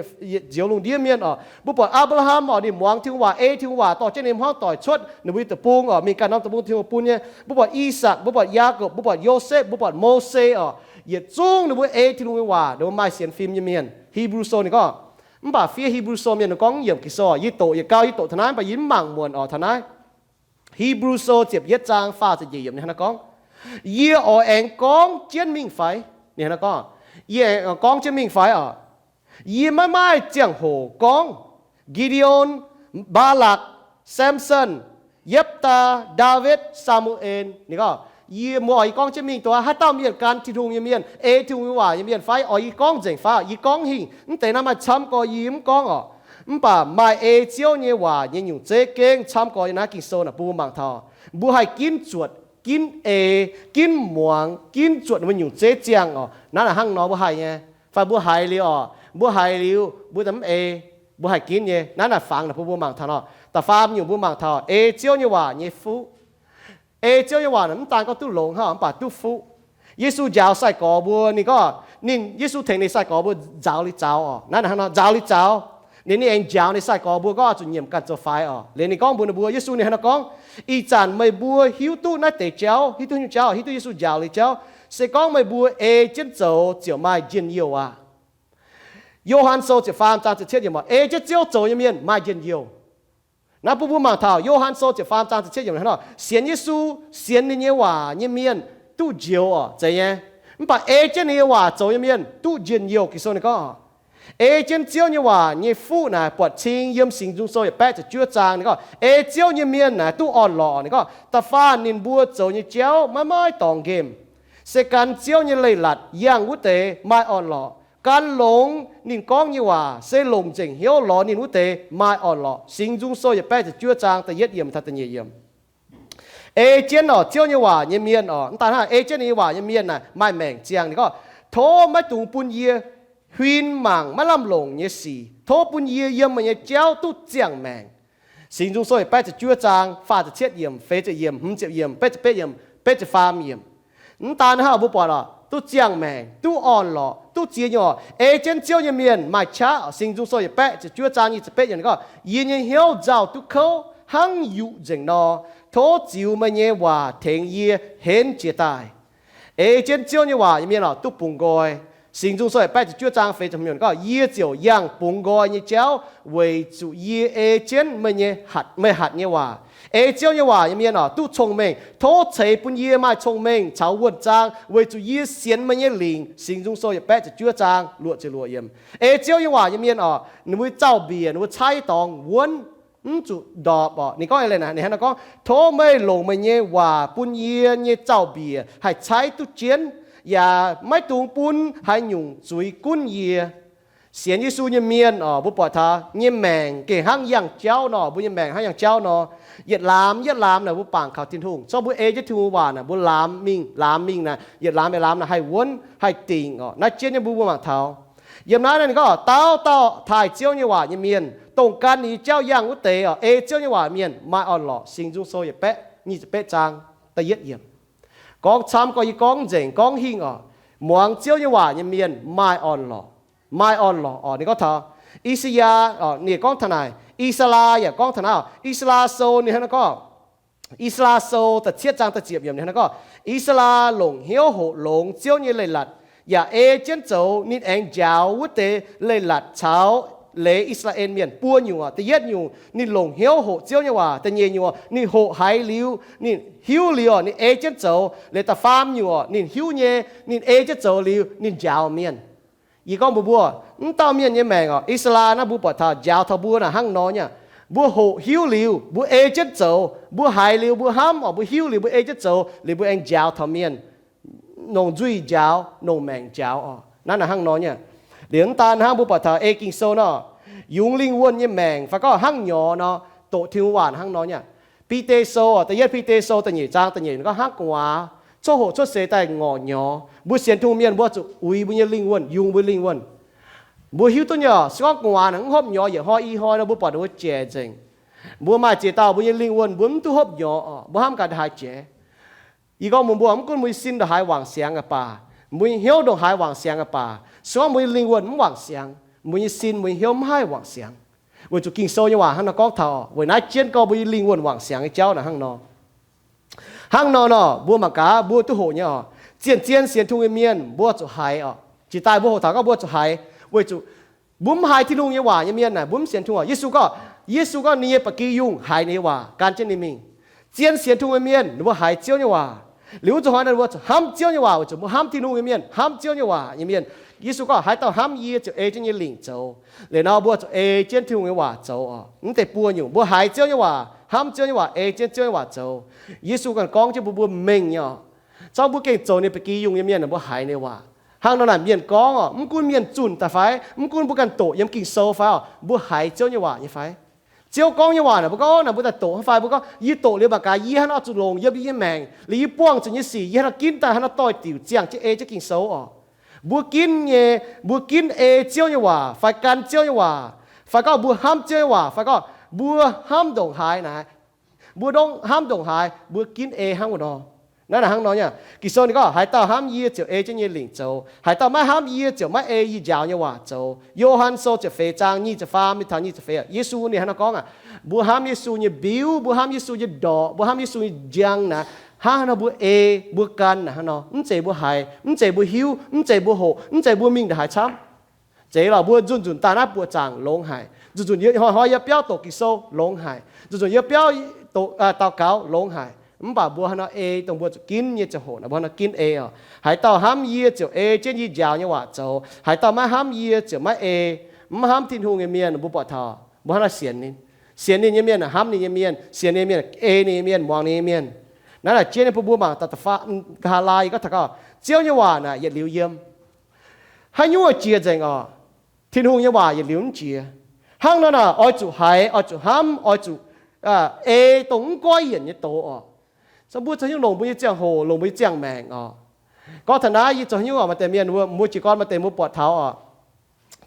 njoux lungh ndiev mienh oc. Mbuo buatc Apc^laa^ham oc, ninh muangx Tin-Hungh waac, ei Tin-Hungh waac dorh jienv ninh hmuangv doic cuotv ninh mbuo nyei deic-bung oc, mingh ganh norm deic-bung Tin-Hungh bun nyei. Mbuo buatc Isaak, mbuo buatc Yaakopv, mbuo buatc Yosepv, mbuo buatc Mose oc, yietc zungv ninh mbuo ei Tin-Hungh nyei waac, ninh mbuo maaih sienx fim nyei mienh. Hebrew Sou ninh gorngv, mv baac fiev Hebrew Sou mienh ninh gorngv yiemc Ging-Sou, yie doqc yietc gau, yie doqc taux naaiv, mv baac yie mv mangc muonc oc, taux naaiv. Hebrew Sou ziepc yietv zaang faah ziepc nyeic yiemc ninh hnangv naaiv gorngv, Yie oix aengx gorngv jienv mingh fai? Ninh hnangv naaiv gorngv, Yie aengx gorngv jienv mingh fai oc? Yie maiv maaih ziangh hoc gorngv Gideon, Mbaalakc, Samson, Yipv^taa, Ndaawitv, Saa^mu^en. Ninh gorngv, Yie, mbuo oix yie gorngv jienv mingh duqv haaix dauh mienh gan Tin-Hungh nyei mienh, ei Tin-Hungh nyei waac nyei mienh fai? Oix yie gorngv nzengc fai? Yie gorngv hingh, mv deix naaiv maaih camv gorx yie mv gorngv oc. Mv baac maaih ei Ziouv nyei waac nyei nyungc zeiv gengh camv gorx yie naaiv Ging-Sou naaic bun mbuo mangc taux. Mbuo haih ginv zuotc, ginv ei, ginv muangx, ginv zuotc ninh mbuo nyungc zeiv ziangh oc. Naaiv naaic hnangv nor mbuo haih nyei. Fai mbuo haiz liuz oc, mbuo haiz liuz mbuo mv ei, mbuo haih ginv nyei. Naaiv naaic fangx naaic bun mbuo mangc taux nor. Da'faam nyungc mbuo mangc taux ei Ziouv nyei waac nyei fuqv. Ei Ziouv nyei waac naaic mv daan gorngv duqv longx hnangv mv baac duqv fuqv. Yesu njaaux sai-gorx mbuo, ninh gorngv ninh, Yesu tengx ninh sai-gorx mbuo nzaaux liuz zaux oc. Naaiv naaic hnangv nor, nzaaux liuz zaux. Ninh, ninh aengx njaaux ninh sai-gorx mbuo gorngv zuqc nyiemc ganh zoux faix oc. Liuz ninh gorngv mbuox ninh mbuo, Yesu ninh hnangv naaiv gorngv, Ih zanc meih mbuo hiuv duqv naaiv deix jauv, hiuv duqv nyungc jauv, hiuv duqv Yesu njaaux liuz jauv, se gorngv meih mbuo ei jienv zoux ziouc maaih njien-youh aqv. Yo^han Sou ziepc faam zaang ziepc cietv yiemc, ei jienv Ziouv zoux nyei mienh maaih njien-youh. Naaiv bun mbuo mangc taux Yo^han Sou ziepc faam zaang ziepc cietv yiemc hnangv nor, sienx Yesu, sienx ninh nyei waac nyei mienh duqv njoux oc, zeiz nyei. Mv baac ei jienv ninh nyei waac zoux nyei mienh duqv njien-youh. Ging-Sou ninh gorngv, ei jienv Ziouv nyei waac nyei fuqv naaic buatc cing yiem Singx Nzung Sou yietc baeqv ziepc juov zaang. Ninh gorngv ei Ziouv nyei mienh naaic duqv orn-lorqc. Ninh gorngv da'faanh ninh mbuo zoux nyei jauv maiv maaih dorngx nqemh, se gan Ziouv nyei leiz-latc yangh wuov deix maaih orn-lorqc. Gan longx ninh gorngv nyei waac se longc nzengc hnyouv lorz ninh wuov deix maaih orn-lorqc. Singx Nzung Sou yietc baeqv ziepc juov zaang da'yietv yiemc taux da'nyeic yiemc. Ei jienv oc, Ziouv nyei waac nyei mienh oc, mv daan hnangv, ei jienv ninh nyei waac nyei mienh naaic maaih maengc ziangh. Ninh gorngv, tov maiv dungx bun yie huin mangc maiv lamh longc nyei sic. Tov bun yie yiem meih nyei jauv duqv ziangh maengc. Singx Nzung Sou yietc baeqv ziepc juov zaang faah ziepc cietv yiemc, feix ziepc yiemc, hmz ziepc yiemc, betv ziepc betv yiemc, betv ziepc faam yiemc. Mv daan hnangv mbuo buatc oc, duqv ziangh maengc, duqv orn-lorqc, duqv ziex nyungc oc. Ei jienv Ziouv nyei mienh maaih qaqv. Singx Nzung Sou yietc baeqv ziepc juov zaang nyic ziepc betv yiemc ninh gorngv, yie nyei hnyouv nzauh duqv kouv hnangv yuqc nzengc nor. Tov ziux meih nyei waac tengx yie henv jiez daaih. Ei jienv Ziouv nyei waac nyei mienh oc, duqv bungx nqoi. Singx Nzung Sou yietc baeqv ziepc juov zaang feix ziepc hmz yiemc gorngv, yie ziouc yangh bungx nqoi nyei jauv weic zuqc yie ei jienv meih nyei hatc, meih hatc nyei waac. Ei Ziouv nyei waac nyei mienh oc, duqv cong-mengh. Tov ceix bun yie maaih cong-mengh caux wuonh zaang weic zuqc yie sienx meih nyei lingc. Singx Nzung Sou yietc baeqv ziepc juov zaang luoqc ziepc luoqc yiemc. Ei Ziouv nyei waac nyei mienh oc, ninh mbuo zaux-mbiec, ninh mbuo caaiv dorngx wuonv, mv zuqc ndorpc oc. Ninh gorngv, ninh hnangv nor gorngv, tov meih longc meih nyei waac bun yie nyei zaux-mbiec haih caaiv duqv jienv, yaac maiv dungx bun haaix nyungc zuiz gunv yie. Sienx Yesu nyei mienh oc, mbuo buatc taux nyei maengc gengh hnangv yangh jauv nor, mbuo nyei maengc hnangv yangh jauv nor. Yietc laamz yietc laamz naaic mbuo bangc kaux Tin-Hungh. Zorqv mbuo ei jienv Tin-Hungh waac naaic mbuo laamz mingh, laamz mingh naaic, yietc laamz yietc laamz naaic haih wuonv haih dingc oc. Naaiv jienv nyei mbuo, mbuo mangc taux yiem naaiv ninh gorngv, dauh dauh taaih Ziouv nyei waac nyei mienh, dongh gan ninh nyei jauv yangh wuov deix oc, ei Ziouv nyei waac mienh maaih orn-lorqc. Singx Nzung Sou yietc baeqv nyic ziepc betv zaang da'yietv yiemc. Gorngv camv gorx yie gorngv nzengc, gorngv hingh oc. Muangx Ziouv nyei waac nyei mienh maaih orn-lorqc. Maaih orn-lorqc oc. Ninh gorngv taux I^saa^yaa oc, ninh gorngv taux naaic, I^saa^laa yaac gorngv taux naaiv oc. I^saa^laa Sou ninh hnangv naaiv gorngv, I^saa^laa Sou da'cietv zaang da'ziepc yiemc ninh hnangv naaiv gorngv, I^saa^laa longc hnyouv hoqc longx Ziouv nyei leiz-latc, yaac ei jienv zoux. Ninh aengx njaaux wuov deix leiz-latc caux leiz I^saa^laa^en Mienh buo nyungc oc. Da'yietv nyungc ninh longc hnyouv hoqc Ziouv nyei waac. Da'nyeic nyungc ninh hoqc haiz liuz, ninh hiuv liuz oc, ninh ei jienv zoux. Leiz da'faam nyungc oc, ninh hiuv nyei, ninh ei jienv zoux liuz ninh njaaux mienh. Yie gorngv mbuox mbuo, mv dauh mienh nyei maengc oc, I^saa^laa naaiv mbuo buatc taux njaaux taux mbuo naaic hnangv nor nyei. Mbuo hoqc hiuv liuz, mbuo ei jienv zoux, mbuo haiz liuz mbuo hnamv oc, mbuo hiuv liuz mbuo ei jienv zoux liuz mbuo aengx njaaux taux mienh. Longc nzuih njaaux, longc maengc njaaux oc. Naaiv naaic hnangv nor nyei. Liuz mv daan hnangv, mbuo buatc taux ei Ging-Sou nor, yungz lingh wuonh nyei maengc fai gorngv hnangv nyorx nor, doqc Tin-Hungh waac hnangv nor nyei. Bide Sou, da'yietv Bide Sou da'nyeic zaang da'nyeic gorngv hnangv gu'nguaaz, coqv hoqc cuotv seix daaih ngorc nyorx. Mbuo sienx Tin-Hungh mienh mbuo zuqc uix mbuo nyei lingh wuonh, yungz mbuo lingh wuonh. Mbuo hiuv duqv nyei oc, se gorngv gu'nguaaz naaic mv hopv nyorx yietc hnoi i hnoi nor, mbuo buatc ninh mbuo jaic nzengc. Mbuo maaih ziex dauh mbuo nyei lingh wuonh mbuo mv duqv hopv nyorx oc, mbuo hnamv gaax ndongc haaix jiex. Yie gorngv mbuox mbuo, mv gunv mbuo nyei sin ndongc haaix wangc siangx aah baac, mbuo nyei hnyouv ndongc haaix wangc siangx aah baac, se gorngv mbuo nyei lingh wuonh mv wangc siangx, mbuo nyei sin, mbuo nyei hnyouv mv haih wangc siangx. Weic zuqc Ging-Sou nyei waac hnangv nor gorngv taux, weic naaiv jienv gorngv mbuo nyei lingh wuonh wangc siangx nyei jauv naaic hnangv nor. Hnangv nor nor, mbuo mangc gaax, mbuo duqv hoqc nyei oc. Zien-zien sienx Tin-Hungh nyei mienh mbuo zuqc haiz oc. Jiex daaih mbuo hoqc taux gorngv mbuo zuqc haiz, weic zuqc mbuo mv haiz Tin-Hungh nyei waac nyei mienh naaic, mbuo mv sienx Tin-Hungh. Yesu gorngv, Yesu gorngv ninh nyei ba'gi yungh haiz ninh nyei waac gan jienv ninh mingh. Zien sienx Tin-Hungh nyei mienh ninh mbuo haiz Ziouv nyei waac. Liuz wuov zuqc hnoi naaic mbuo zuqc hnamv Ziouv nyei waac, weic zuqc mbuo hnamv Tin-Hungh nyei mienh, hnamv Ziouv nyei waac nyei mienh. Yesu gorngv, haaix dauh hnamv yie ziouc ei jienv yie nyei lingc zoux. Liuz nor mbuo zuqc ei jienv Tin-Hungh nyei waac zoux oc. Mv deix buo nyungc, mbuo haiz Ziouv nyei waac, hnamv Ziouv nyei waac, ei jienv Ziouv nyei waac zoux. Yesu ganh gorngv jienv mbuo, mbuo mengh nyei oc. Zorngv mbuo gengh zoux ninh ba'gi yungh nyei mienh, mbuo haiz ninh waac. Hnangv nor naaic mienh gorngv oc, mv gunv mienh zunh daaih fai, mv gunv mbuo ganh doqc yiem Ging-Sou fai oc, mbuo haiz Ziouv nyei waac nyei fai? Ziouv gorngv nyei waac naaic, mbuo gorngv naaic mbuo daaih doqc fai mbuo gorngv, yie doqc liuz mangc gaax, yie haaix nor zuqc longc yiem yie nyei maengc, liuz yie buangh zuqc nyei sic, yie haaix nor ginv daaih haaix nor doix-diuc ziangh jienv ei jienv Ging-Sou oc. Mbuo ginv nyei, mbuo ginv ei Ziouv nyei waac fai gan Ziouv nyei waac, fai gorngv mbuo hnamv Ziouv nyei waac, fai gorngv mbuo hnamv ndongc haaix naaic, mbuo ndongc hnamv ndongc haaix, mbuo ginv ei hnangv wuov nor. Naaiv naaic hnangv nor nyei. Ging-Sou ninh gorngv, haaix dauh hnamv yie ziouc ei jienv yie nyei lingc zoux. Haaix dauh maiv hnamv yie ziouc maiv ei yie njaaux nyei waac zoux. Yo^han Sou ziepc feix zaang nyic ziepc faam mingh taux nyic ziepc feix, Yesu ninh hnangv nor gorngv aqv. Mbuo hnamv Yesu nyei mbiuv, mbuo hnamv Yesu nyei ndorqc, mbuo hnamv Yesu nyei njang naaic, hnangv haaix nor mbuo ei, mbuo gan naaic hnangv nor. Mv zeiz mbuo haiz, mv zeiz mbuo hiuv, mv zeiz mbuo hoqc, mv zeiz mbuo mingh ndongc haaix camv. Zeiz lorqc, mbuo nzunc nzunc daaih naaiv buoqc zaangc longx haic. Nzunc nzunc hnoi-hnoi yiem biauv doqc Ging-Sou longx haic. Nzunc nzunc yiem biauv daux gaux longx haic. Mv baac mbuo haaix nor ei dongh mbuo zuqc ginv nyei ziangh hoc naaic, mbuo haaix nor ginv ei oc. Haaix dauh hnamv yie ziouc ei jienv yie njaaux nyei waac zoux. Haaix dauh maiv hnamv yie ziouc maiv ei, mv hnamv Tin-Hungh nyei mienh, mbuo buatc taux mbuo hnangv naaiv sienx ninh. Sienx ninh nyei mienh hnamv ninh nyei mienh, sienx ninh nyei mienh ei ninh nyei mienh, muangx ninh nyei mienh. Naaiv naaic jienv ninh bun mbuo mangc daaih da'faam, nqa'haav laai yie gorngv taux gorngv Ziouv nyei waac naaic yietc liuz yiem. Haaix nyungc jiex nzengc oc, Tin-Hungh nyei waac yietc liuz mv jiex. Hnangv nor naaic oix zuqc haiz, oix zuqc hnamv, oix zuqc ei dongh mv goiv yienc nyei doz oc. Mbuo zoux haaix nyungc longc mbuo nyei ziangh hoc, longc mbuo nyei ziangh maengc oc. Gorngv taux naaiv yie zoux haaix nyungc oc, maaih deix mienh mbuo, mbuo jiez gorn maaih deix mbuo buatc taux oc.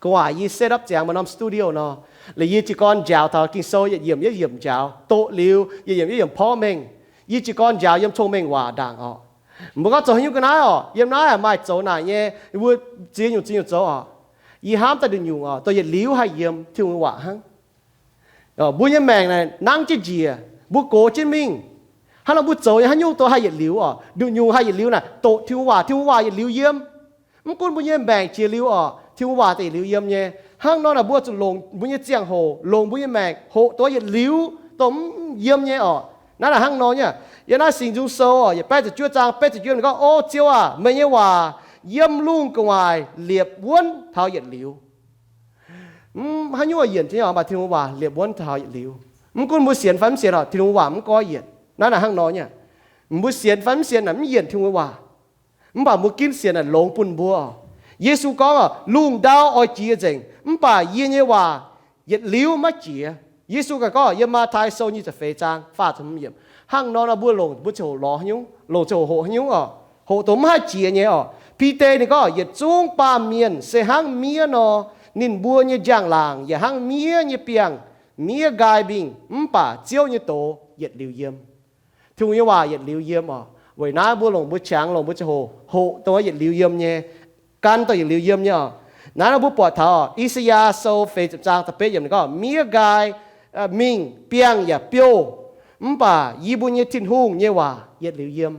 Gu'nguaaic yie set up ziangx maaih norm studio nor, liuz yie jiez gorn njaaux taux Ging-Sou yietc yiemc yietc yiemc njaaux, doqc liuz yietc yiemc yietc yiemc porv mengh. Yie jiez gorn njaaux yiem cong-mengh waac ndaangc oc. Mbuo gorngv zoux haaix nyungc ga'naaiv oc, yiem naaiv maaih zoux naaic nyei, mbuo ziex nyungc ziex nyungc zoux oc. Yie hnamv daaih nduqc nyungc oc, dongh yietc liuz haih yiem Tin-Hungh nyei waac hnangv. Mbuo nyei maengc naaic nangv jienv njiec, mbuo gox jienv mingh. Hnangv nor mbuo zoux nyei haaix nyungc dongh haih yietc liuz oc, nduqc nyungc haih yietc liuz naaic doqc Tin-Hungh waac, Tin-Hungh waac yietc liuz yiem. Mv gunv mbuo nyei maengc jiex liuz oc, Tin-Hungh waac daaih yietc liuz yiem nyei. Hnangv nor naaic mbuo zuqc longc mbuo nyei ziangh hoc, longc mbuo nyei maengc hoqc dongh yietc liuz dongh mv yiem nyei oc. Naaiv naaic hnangv nor nyei. Yiem naaiv Singx Nzung Sou oc, yietc baeqv ziepc juov zaang baeqv ziepc juov ninh gorngv, O Ziouv aac, meih nyei waac yiem lungh gu'nguaaic liepc wuonv taux yietc liuz. Mv haaix nyungc yienc jienv oc, mv baac Tin-Hungh waac liepc wuonv taux yietc liuz. Mv gunv mbuo sienx fai mv sienx oc, Tin-Hungh waac mv goiv yienc. Naaiv naaic hnangv nor nyei. Mbuo sienx fai mv sienx naaic mv yienc Tin-Hungh waac. Mv baac mbuo ginv sienx naaic longx bun mbuo oc. Yesu gorngv oc, lungh ndau oix jiex nzengc, mv baac yie nyei waac yietc liuz maiv jiex. Yesu ganh gorngv yiem Matv^tai Sou nyic ziepc feix zaang faah ziepc hmz yiemc. Hnangv nor nor mbuo longc mbuo ziangh hoc lorz haaix nyungc, longc ziangh hoc hoqc haaix nyungc oc, hoqc dongh mv haih jiex nyei oc. Bide ninh gorngv, yietc zungv baamh mienh se hnangv miev nor, ninh mbuo nyei njang-laangc yaac hnangv miev nyei biangh. Miev nqaai mingh, mv baac Ziouv nyei doz yietc liuz yiem. Tin-Hungh nyei waac yietc liuz yiem oc. Weic naaiv mbuo longc mbuo qangx, longc mbuo ziangh hoc hoqc dongh yietc liuz yiem nyei, gan dongh yietc liuz yiem nyei oc. Naaiv nor mbuo buatc taux oc, I^saa^yaa Sou feix ziepc zaang da'betv yiemc ninh gorngv, miev nqaai mingh, biangh yaac biouv, mv baac yie mbuo nyei Tin-Hungh nyei waac yietc liuz yiem.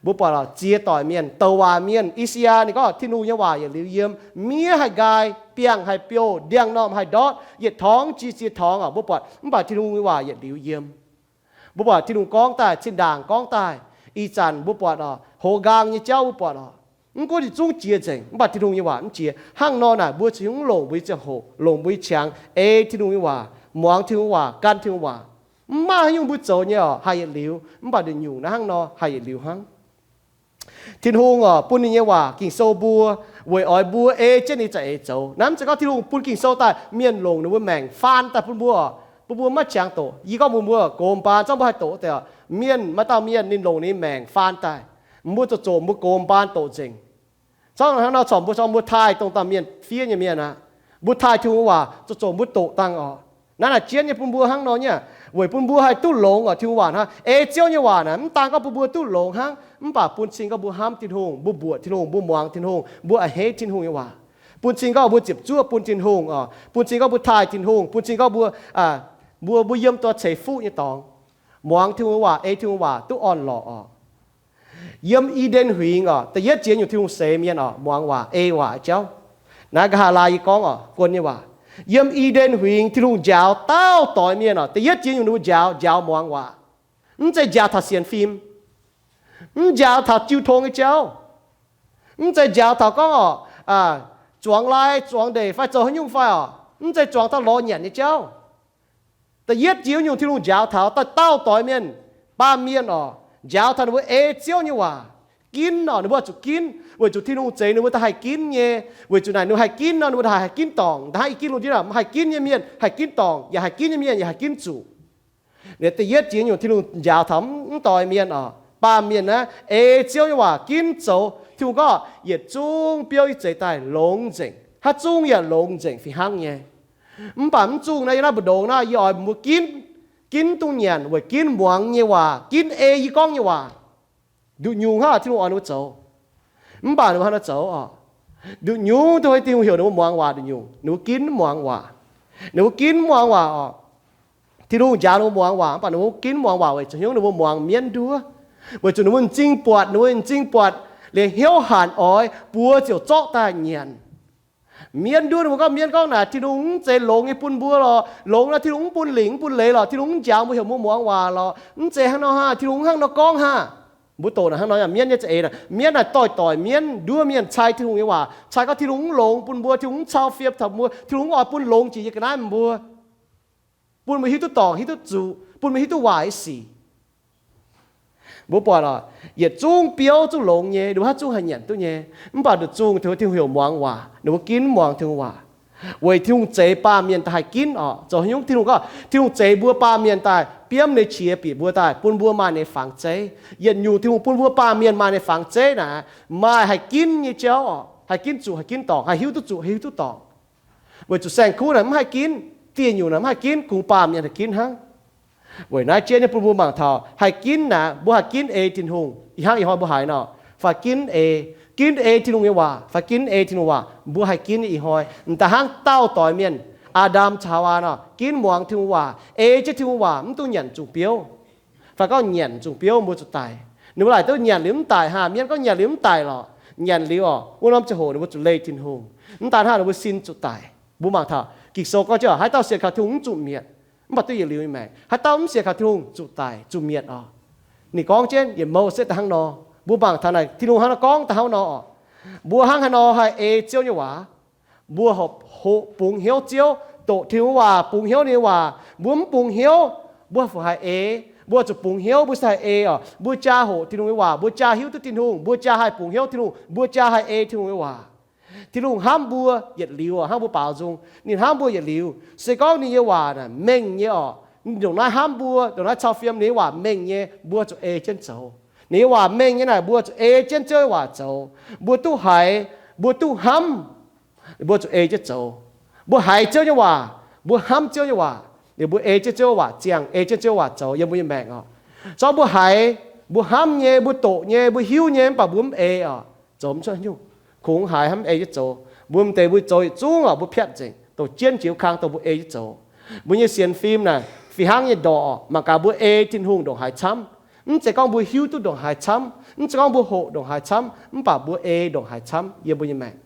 Mbuo buatc oc, ziex doic mienh, douc waac mienh, I^saa^yaa ninh gorngv Tin-Hungh nyei waac yietc liuz yiem. Miev haih nqaai, biangh haih biouv, ndiangx-normh haih ndortv, yietc torngx jiex ziex torngx oc, mbuo buatc, mv baac Tin-Hungh nyei waac yietc liuz yiem. Mbuo buatc Tin-Hungh gorngv daaih, zinh ndaangc gorngv daaih, ih zanc mbuo buatc oc, hoz nqaang nyei jauv mbuo buatc oc. Mv gunv yietc zungv jiex nzengc, mv baac Tin-Hungh nyei waac mv jiex. Hnangv nor naaic mbuo ziouc haaix nyungc longc mbuo nyei ziangh hoc, longc mbuo nyei qangx ei Tin-Hungh nyei waac, muangx Tin-Hungh waac, gan Tin-Hungh waac. Mv maaih haaix nyungc mbuo zoux nyei oc haih yietc liuz, mv baac nduqc nyungc naaiv hnangv nor haih yietc liuz hnangv. Tin-Hungh oc, bun ninh nyei waac Ging-Sou mbuo, weic oix mbuo ei jienv ninh za'eix zoux. Naaiv mv zeiz gorngv Tin-Hungh bun Ging-Sou daaih mienh longc ninh mbuo maengc faan daaih bun mbuo oc. Bun mbuo maiv qangx doqc. Yie gorngv mbuox mbuo, gox mbaan zorqv mbuo haih doqc deix oc. Mienh, maaih dauh mienh ninh longc ninh nyei maengc faan daaih, mbuo zoux zoqc mbuo gox mbaan doqc nzengc. Zorqv hnangv nor corc mbuo, corc mbuo taaih dongh dauh mienh fiev nyei mienh aqv. Mbuo taaih Tin-Hungh waac zoux zoqc mbuo doqc dangh oc. Naaiv naaic jienv nyei bun mbuo hnangv nor nyei, weic bun mbuo haih duqv longx oc. Tin-Hungh waac hnangv, ei Ziouv nyei waac naaic, mv daan gorngv bun mbuo duqv longx hnangv, mv baac bun cing gorngv mbuo hnamv Tin-Hungh, mbuo mbuoqc Tin-Hungh, mbuo muangx Tin-Hungh, mbuo a'hneiv Tin-Hungh nyei waac. Bun cing gorngv mbuo ziepc zuoqv bun Tin-Hungh oc. Bun cing gorngv mbuo taaih Tin-Hungh. Bun cing gorngv mbuo, mbuo, mbuo yiem dongh ceix fuqv nyei dorngx, muangx Tin-Hungh nyei waac, ei Tin-Hungh waac duqv orn-lorqc oc. Yiem I^nden Huingx oc, da'yietv jiex nyungc Tin-Hungh seix mienh oc, muangx waac, ei waac jauv. Naaiv nqa'haav laai yie gorngv oc, guon nyei waac. Yiem I^nden Huingx Tin-Hungh njaaux dauh doix mienh oc, da'yietv jiex nyungc ninh mbuo njaaux, njaaux muangx waac. Mv zeiz njaaux taux sienx fim. Mv njaaux taux jiu tong nyei jauv. Mv zeiz njaaux taux gorngv oc, zuangx lai zuangx ndeic fai zoux haaix nyungc fai oc. Mv zeiz zuangx taux lorz nyanc nyei jauv. Da'yietv jiex nyungc Tin-Hungh njaaux taux dauh dauh doix mienh, baamh mienh oc, njaaux taux ninh mbuo ei Ziouv nyei waac, ginv oc, ninh mbuo zuqc ginv weic zuqc Tin-Hungh zeix ninh mbuo daaih haih ginv nyei, weic zuqc naaic ninh mbuo haih ginv nor, ninh mbuo daaih haih ginv dorngc. Hnangv i ginv lungh ndiev naaic, haih ginv nyei mienh haih ginv dorngc, yaac haih ginv nyei mienh yaac haih ginv zuqc. Liuz da'yietv jiex nyungc Tin-Hungh njaaux taux mv doix mienh oc, baamh mienh naaiv ei Ziouv nyei waac ginv zoux. Tin-Hungh gorngv, yietc zungv biouv yie zeix daaih longx nzengc, haaix zungv yaac longx nzengc fih hnangv nyei. Mv baac mv zungh naaiv, yie naaiv mbu'ndongx naaiv, yie oix mbuo ginv, ginv duqv nyanc weic ginv muangx nyei waac, ginv ei yie gorngv nyei waac. Nduqc nyungc hnangv Tin-Hungh oix ninh mbuo zoux. Mv baac ninh mbuo hnangv naaiv zoux oc. Nduqc nyungc duqv Tin-Hungh heuc ninh mbuo muangx waac nduqc nyungc, ninh mbuo ginv mv muangx waac. Ninh mbuo ginv mv muangx waac oc. Tin-Hungh njaaux ninh mbuo muangx waac, mv baac ninh mbuo ginv mv muangx waac weic zuqc hnyouv ninh mbuo muangx mienv nduov, weic zuqc ninh mbuo m'zing buatc, ninh mbuo m'zing buatc liuz hnyouv hanc oix, buoz ziouc zorqv daaih nyanc. Mienv nduov ninh mbuo gorngv, mienv gorngv naaic, Tin-Hungh mv zeiz longx nyei bun mbuo lorqc. Longx nor Tin-Hungh mv bun lingc mv bun leiz lorqc. Tin-Hungh mv njaaux mbuo heuc mbuo muangx waac lorqc. Mv zeiz hnangv nor haah. Tin-Hungh mv hnangv nor gorngv haah. Mbuo doqc naaic hnangv nor, mienv nyei za'eix naaic, mienv naaic doix-doix mienv nduov mienh cai Tin-Hungh nyei waac, cai gorngv Tin-Hungh mv longx bun mbuo, Tin-Hungh mv cau fiem taux mbuo, Tin-Hungh mv oix bun longx jiex yie ga'naaiv mbuo, bun mbuo hiuv duqv dorngc hiuv duqv zuqc, bun mbuo hiuv duqv waaic nyei sic. Mbuo buatc oc, yietc zungv biouv zungv longx nyei, ninh mbuo haaix zungv haih nyanc duqv nyei. Mv baac nduqc zungh Tin-Hungh heuc muangx waac, ninh mbuo ginv mv muangx Tin-Hungh waac. Weic Tin-Hungh zeix baamh mienh daaih haih ginv oc. Zoux haaix nyungc Tin-Hungh gorngv, Tin-Hungh zeix mbuo baamh mienh daaih, biomv ninh qiex bieqc mbuo daaih, bun mbuo maaih ninh fangx zeiv. Yietc nyungc Tin-Hungh bun mbuo baamh mienh maaih ninh fangx zeiv naaic, maaih haih ginv nyei jauv oc, haih ginv zuqc, haih ginv dorngc, haih hiuv duqv zuqc, haih hiuv duqv dorngc. Weic zuqc saeng-kuv naaic mv haih ginv, dieh nyungc naaic mv haih ginv, kungx baamh mienh haih ginv hnangv. Weic naaiv jienv nyei bun mbuo mangc taux haih ginv naaic, mbuo haih ginv ei Tin-Hungh ih hnangv ih hnoi mbuo haiz nor, fai ginv ei, ginv ei Tin-Hungh nyei waac, fai ginv ei Tin-Hungh waac, mbuo haih ginv nyei ih hnoi. M'daaih hnangv dauh doix mienh, Aa^ndam caux Haawaa nor, ginv muangx Tin-Hungh waac, ei jienv Tin-Hungh waac, mv dungx nyanc zuqc biouv. Fai gorngv nyanc zuqc biouv mbuo zuqc daic. Ninh mbuo laaic duqv nyanc liuz mv daic haah, mienv gorngv nyanc liuz mv daic lorqc. Nyanc liuz oc, wuov norm ziangh hoc ninh mbuo zuqc leih Tin-Hungh. Mv daan hnangv, ninh mbuo sin zuqc daic. Mbuo mangc taux Ging-Sou gorngv jienv haaix dauh sienx kaux Tin-Hungh mv zuqc mietc, mv baac duqv yietc liuz nyei maengc. Haaix dauh mv sienx kaux Tin-Hungh zuqc daic, zuqc mietc oc. Ninh gorngv jienv yietc mouh setv daaih hnangv nor. Mbuo mangc taux naaic Tin-Hungh hnangv nor gorngv daaih hnangv nor oc. Mbuo hnangv haaix nor haih ei Ziouv nyei waac? Mbuo hoqc bungx hnyouv Ziouv, doqc Tin-Hungh waac, bungx hnyouv ninh nyei waac. Mbuo mv bungx hnyouv, mbuo fu haih ei? Mbuo zuqc bungx hnyouv mbuo se haih ei oc. Mbuo jaa hoqc Tin-Hungh nyei waac, mbuo jaa hiuv duqv Tin-Hungh, mbuo jaa haih bungx hnyouv Tin-Hungh, mbuo jaa haih ei Tin-Hungh nyei waac. Tin-Hungh hnamv mbuo yietc liuz oc, hnangv mbuo baaux nzung, ninh hnamv mbuo yietc liuz. Se gorngv ninh nyei waac naaic mengh nyei oc, ndongc naaiv hnamv mbuo, ndongc naaiv cau fiem ninh nyei waac mengh nyei, mbuo zuqc ei jienv zoux. Ninh nyei waac mengh nyei naaic, mbuo zuqc ei jienv Ziouv nyei waac zoux. Mbuo duqv haiz, mbuo duqv hnamv, mbuo zuqc ei jienv zoux. Mbuo haiz Ziouv nyei waac, mbuo hnamv Ziouv nyei waac, liuz mbuo ei jienv Ziouv waac ziangh, ei jienv Ziouv waac zoux yiem mbuo nyei maengc oc. Zorqv mbuo haiz, mbuo hnamv nyei, mbuo doqc nyei, mbuo hiuv nyei, mv baac mbuo mv ei oc, zoux mv cuotv nyungc. Kungx haiz hnamv ei jienv zoux. Mbuo m'deix mbuo zoux yietc zungv oc, mbuo piatv nzengc, dongh jienv jiex wuov kang dongh mbuo ei jienv zoux. Mbuo nyei sienx fim naaic fih hnangv nyei ndorqc oc. Mangc gaax mbuo ei Tin-Hungh ndongc haaix camv. Mv zeiz gorngv mbuo hiuv duqv ndongc haaix camv, mv zeiz gorngv mbuo hoqc ndongc haaix camv, mv baac mbuo ei ndongc haaix camv yiem mbuo nyei maengc.